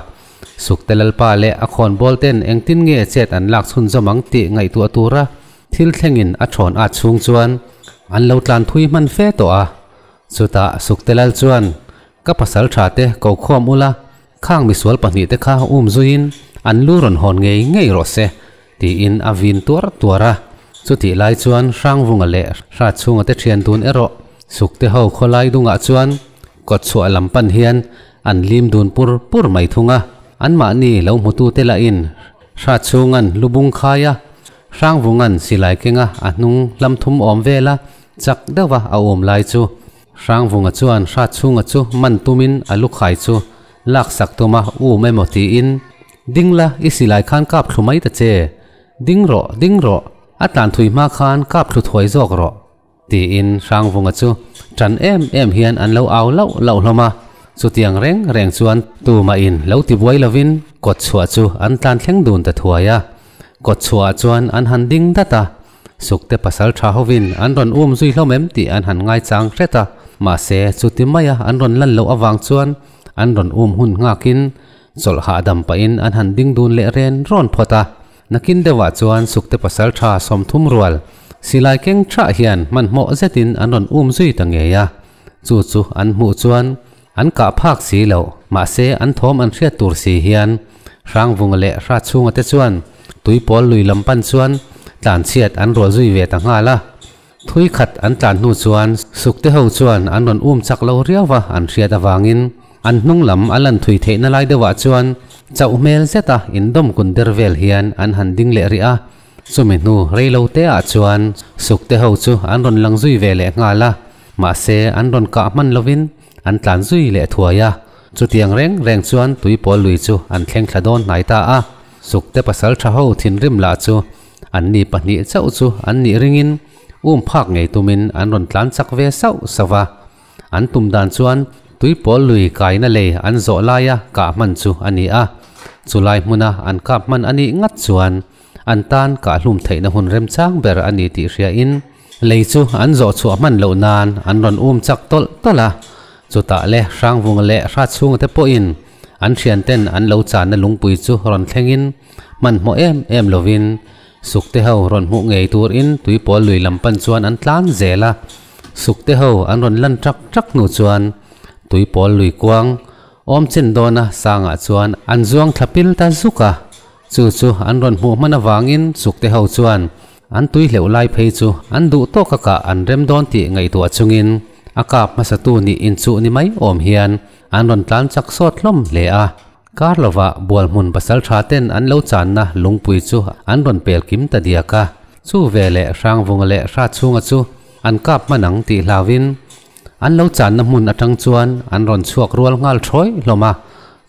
Sukte Lalpa leh a khawnbawl ten engtin nge chet an lak chhunzawm ang tih ngaihtuah tura thil thlengin a thawn at chhung chuan an lo tlan thui hman fe tawh a. Chutah Sukte Lal chuan, Ka pasal tha te ko khawm ula, khang misual pahnihte kha um zuiin an lu rawn hawn ngei ngei rawh se, Tiin a vin tuar tuar a. Chutih lai chuan Hrangvunga leh Hratchhunga te thian dun erawh Sukte ho khawlai dungah chuan kawtchhuah lam pan hian an lim dun pur pur mai thung a. Anmahni lo hmutute lahin Hratchhunga'n lu bung khai a, Hrangvunga'n silai kenga a hnung hlam thum awm vela chak deuha a awm lai chu Hrangvunga chuan Hratchhunga chu man tumin a lu khai chu laksak tuma um emaw tiin Ding la, i silai khan kap thlu mai ta che. Ding rawh, ding rawh, a tlan thui hma khan kap thlu thuai zawk rawh, tiin Hrangvunga chu ṭan em em hian an lo au lauh lauh hlawm a. Chutiang reng reng chuan tumahin lo ti buai lovin kawtchhuah chu an tlan thleng dun ta thuai a. Kawtchhuahah chuan an han ding dat a, Sukte pasal tha hovin an rawn um zui hlawm em tih an han ngaichang hret a, mahse chuti maia an rawn lan loh avang chuan an rawn um hun nghakin chawlh hahdam pahin an han ding dun leh ren rawn phawt a. Nakin deuhah chuan Sukte pasal tha sawmthum rual silai keng thah hian hmanhmawh zetin an rawn um zui ta ngei a, chu chu an hmuh chuan an kah phak si loh, mahse an thawm an hriat tur si hian Hrangvunga leh Hratchhunga te chuan tuipawl lui lam pan chuan tlanchhiat an rual zui ve ta nghal a. Thui khat an tlan hnu chuan Sukte ho chuan an rawn um chak lo riau va an hriat avangin an hnung lam a lan thui theihna lai deuhah chuan chauh hmel zeta indawm kun der vel hian an han ding leh rih a. Chumi hnu rei lo te ah chuan Sukte ho chu an rawn lang zui ve leh nghal a, mahse an rawn kah hman lovin an tlan zui leh thuai a. Chutiang reng reng chuan tuipawl lui chu an thleng thla dawn hnai ta a, Sukte pasal tha ho thinrim lah chu an ni pahnih chauh chu an nih ringin um phak ngei tumin an rawn tlan chak ve sauh sauh a. An tum dan chuan tuipawl lui kaina lei an zawh laia kah hman chu a ni a, chulai hmuna an kap hman a nih ngat chuan an tan kahhlum theihna hun remchang ber a ni tih hriain lei chu an zawh chhuah hman loh nan an rawn um chak tawlh tawlh a. Chutah le Hrangvunga leh Hratchhunga te pawhin an thianten an lo channa lungpui chu rawn thlengin hmanhmawh em em lovin Sukte ho rawn hmuh ngei turin tuipawl lui lam pan chuan an tlan zel a. Sukte ho an rawn lan ṭak ṭak hnu chuan tuipawl lui kuang awm chen dawna sangah chuan an zuang thla pil ta zuk a. Chu chu an rawn hmuh hman avangin Sukte ho chuan an tui hleuh lai phei chu an duh tawk a kah an rem dawn tih ngaihtuah chungin a kap hmasatu nih inchuh ni mai awm hian an rawn tlan chak sawt hlawm hle a. Kar lovah Bualhmun pasal tha ten an lo channa lungpui chu an rawn pel kim ta diak a. Chu ve leh Hrangvunga leh Hratchhunga chu an kap hman ang tih hlauhin an lo channa hmun atang chuan an rawn chhuak rual nghal thawi hlawm a.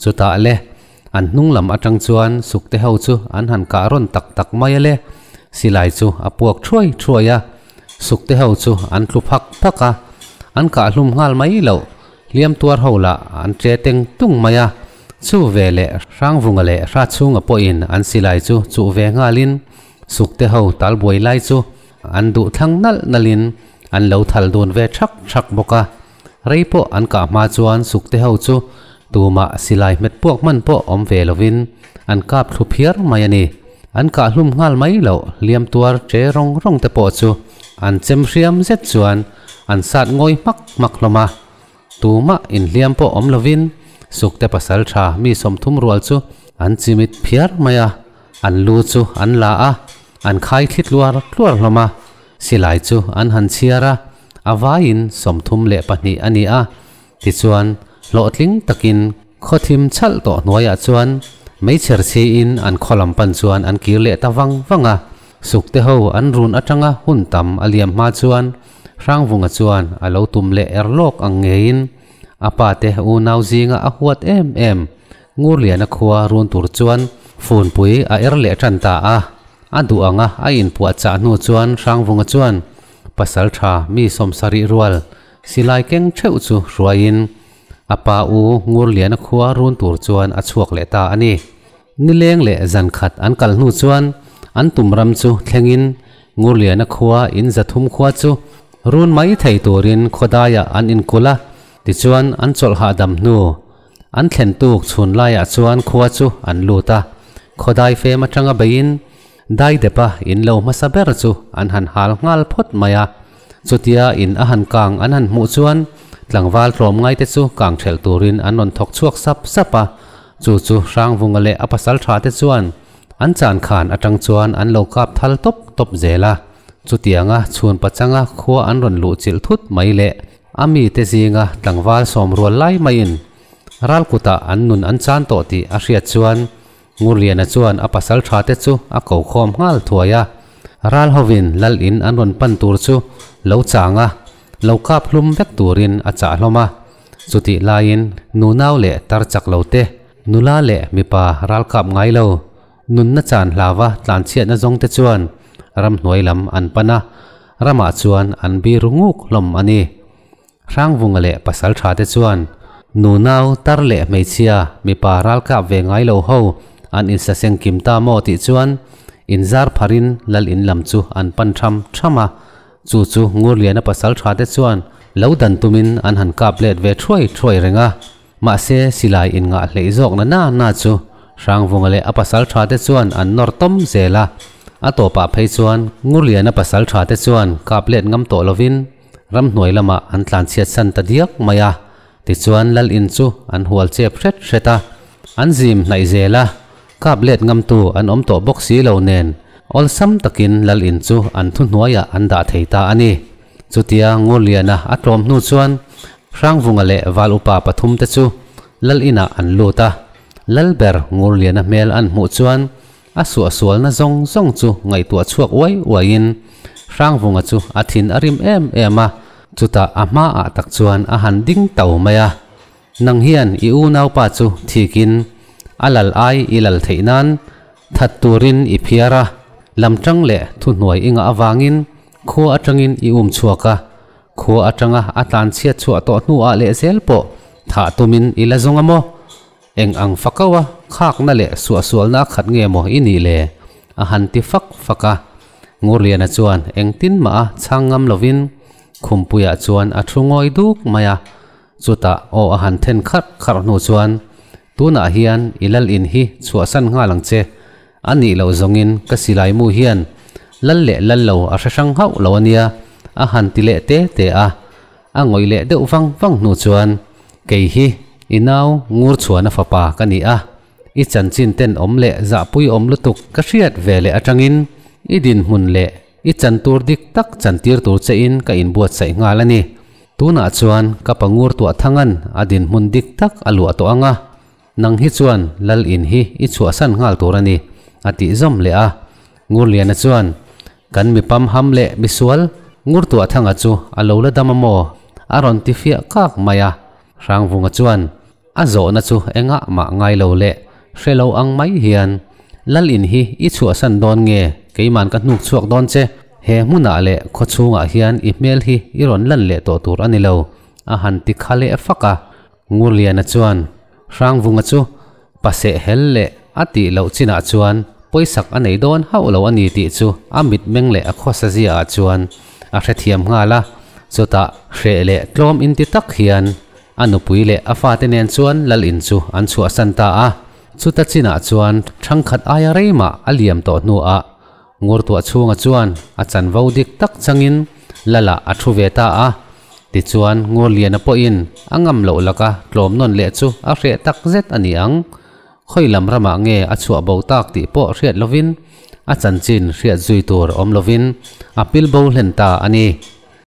Chutah le An hnung lam atang chuan sukte ho chu an han kah rawn tak tak mai a le. Silai chu a puak thuai thuai a, sukte ho chu an tlu phak phak a, an kah hlum nghal mai loh. Hliam tuar ho lah an che teng tung mai a, chu ve leh Hrangvunga leh Hratchhunga pawhin an silai chu chuh ve nghalin sukte ho tal buai lai chu an duh thlang nalh nalhin an lo thal dun ve thak thak bawk a. Rei pawh an kah hma chuan sukte ho chu tumah silai hmet puak hman pawh awm ve lovin an kap thlu phiar mai a ni. An kah hlum nghal mai loh hliam tuar che rawng rawng te pawh chu an chem hriam zet chuan an sat ngawi hmak hmak hlawm a. Tumah inhliam pawh awm lovin sukte pasal tha mi sawmthum rual chu an chimit phiar mai a, an lu chu an la a, an khai thli tluar tluar hlawm a. Silai chu an han chhiar a, a vaiin 32 a ni a. Tichuan, hlawhtling takin khawthim chhalh tawh hnuaiah chuan meichher chhiin an khaw lam pan chuan an kir leh ta vang vang a. Sukte ho an run atanga hun tam a liam hma chuan Hrangvunga chuan a lo tum leh er lawk ang ngeiin a pate unau zinga a huat em em Ngurliana khua run tur chuan Funpui a er leh tan ta a, a duh anga a inpuahchah hnu chuan Hrangvunga chuan pasaltha mi sawmsarih rual silai keng theuh chu hruaiin a pa u Ngurliana khua run tur chuan a chhuak leh ta a ni. Nileng leh zan khat an kal hnu chuan an tum ram chu thlengin Ngurliana khua in zathum khua chu run mai thei turin khawdaiah an inkulh a, tichuan an chawlh hahdam hnu an thlen tuk chhun laiah chuan khua chu an lut a, khawdai fem atanga beiin daidepa in lo hmasa ber chu an han hal nghal phawt mai a, chutia in a han kang an han hmuh chuan tlangval tlawmngai te chu kang thelh turin an rawn thawk chhuak sap sap a, chu chu Hrangvunga leh a pasal tha te chuan an chan khan atang chuan an lo kap thal tawp tawp zel a, chutianga chhun pachanga khua an rawn luh chilh thut mai leh a mite zinga tlangval sawm rual lai maiin ral kutah an nun an chan tawh tih a hriat chuan Ngurliana chuan a pasal tha te chu a ko khawm nghal thuai a, ral hovin lal in an rawn pan tur chu lo chang a, lo kap hlum vek turin a chah hlawm a. Chutih laiin nunau leh tar chak lo te, nula leh mipa ral kap ngai lo, nunna chan hlava tlanchhiatna zawng te chuan ramhnuai lam an pan a, ramah chuan an biru nguk hlawm a ni. Hrangvunga leh pasaltha te chuan nunau tar leh hmeichhia mipa ral kap ve ngai lo ho an insaseng kim ta maw tih chuan inzar pharin lal in lam chu an pan tham tham a, chu chu Ngurliana pasaltha te chuan lo dan tumin an han kap let ve thuai thuai reng a, mahse silai inngah hleih zawk na na na chu Hrangvunga leh a pasaltha te chuan an nawr tawm zel a, a tawpah phei chuan Ngurliana pasaltha te chuan kap let ngam tawh lovin Ramhnuai lamah an tlanchhiat san ta diak mai a, tichuan lal in chu an hual chep hret hret a, an zim hnaih zel a, kap let ngamtu an awm tawh bawk si lo nen awlsam takin lal in chu an thuhnuaiah an dah thei ta a ni. Chutia Ngurliana a tlawm hnu chuan Hrangvunga leh Val upa pathumte chu lal inah an lut a, lal ber Ngurliana hmel an hmuh chuan A suahsualna zawng zawng chu ngaihtuah chhuak uai uaiin Hrangvunga chu a thin a rim em em a, chutah a hmaah tak chuan a han ding tau mai a. Nang hian i unaupa chu thikin a lal ai i lal theih nan that turin i phiar a, lamtang leh thuhnuai i ngah avangin khua atangin i um chhuak a, khua atanga a tlanchhiat chhuah tawh hnuah lehzel pawh thah tumin i la zawng a maw? Eng ang fakau a khakna leh suahsualna a khat nge maw i nih le? A han ti fak fak a. Ngurliana chuan engtin mah a chhang ngam lovin Khumpuiah chuan a thu ngawi duk mai a. Chutah aw a han then kharh kharh hnu chuan, Tunah hian i lal in hi chhuahsan nghal ang che. A nih loh zawngin ka silai mu hian lal leh lal lo a hre hrang hauh lo a nia, a han ti leh te te a. A ngawih leh deuh vang vang hnu chuan, Kei hi i nau Ngurchhuana fapa ka ni a, i chanchin ten awm leh zahpui awm lutuk ka hriat ve leh atangin i dinhmun leh i chan tur dik tak chantir tur chein ka inbuatsaih nghal a ni. Tunah chuan ka pa Ngur tuah thangan a dinhmun dik tak a luah tawh ang a, nang hi chuan lal in hi i chhuahsan nghal tur a ni, a tih zawm leh a. Ngurliana chuan, Kan mi pamham leh misual Ngurtuahthanga chu a lo la dam a maw? a rawn ti fiah kak mai a. Hrangvunga chuan a zawhna chu engah mah ngai lo leh hre lo ang mai hian, Lal in hi i chhuahsan dawn nge keiman ka hnuk chhuak dawn che? He hmunah leh khawchhungah hian i hmel hi i rawn lan leh tawh tur a ni lo, a han ti kha leh fak a. Ngurliana chuan Hrangvunga chu paseh hel leh a tih loh chinah chuan pawisak a nei dawn hauh lo a ni tih chu a mitmeng leh a khawsa ziaah chuan a hrethiam nghal a. Chutah hreh leh tlawm inti tak hian a nupui leh a fate nen chuan lal in chu an chhuahsan ta a. Chuta chinah chuan thangkhat aia rei mah a liam tawh hnuah Ngurtuah chhunga chuan a chanvo dik tak changin Lala a thu ve ta a. Tichuan Ngurliana pawhin a ngam loh laka tlawm nawn leh chu a hreh tak zet a ni ang. Khawi lam ramah nge a chhuah bo tak tih pawh hriat lovin a chanchin hriat zui tur awm lovin a pil bo hlen ta a ni.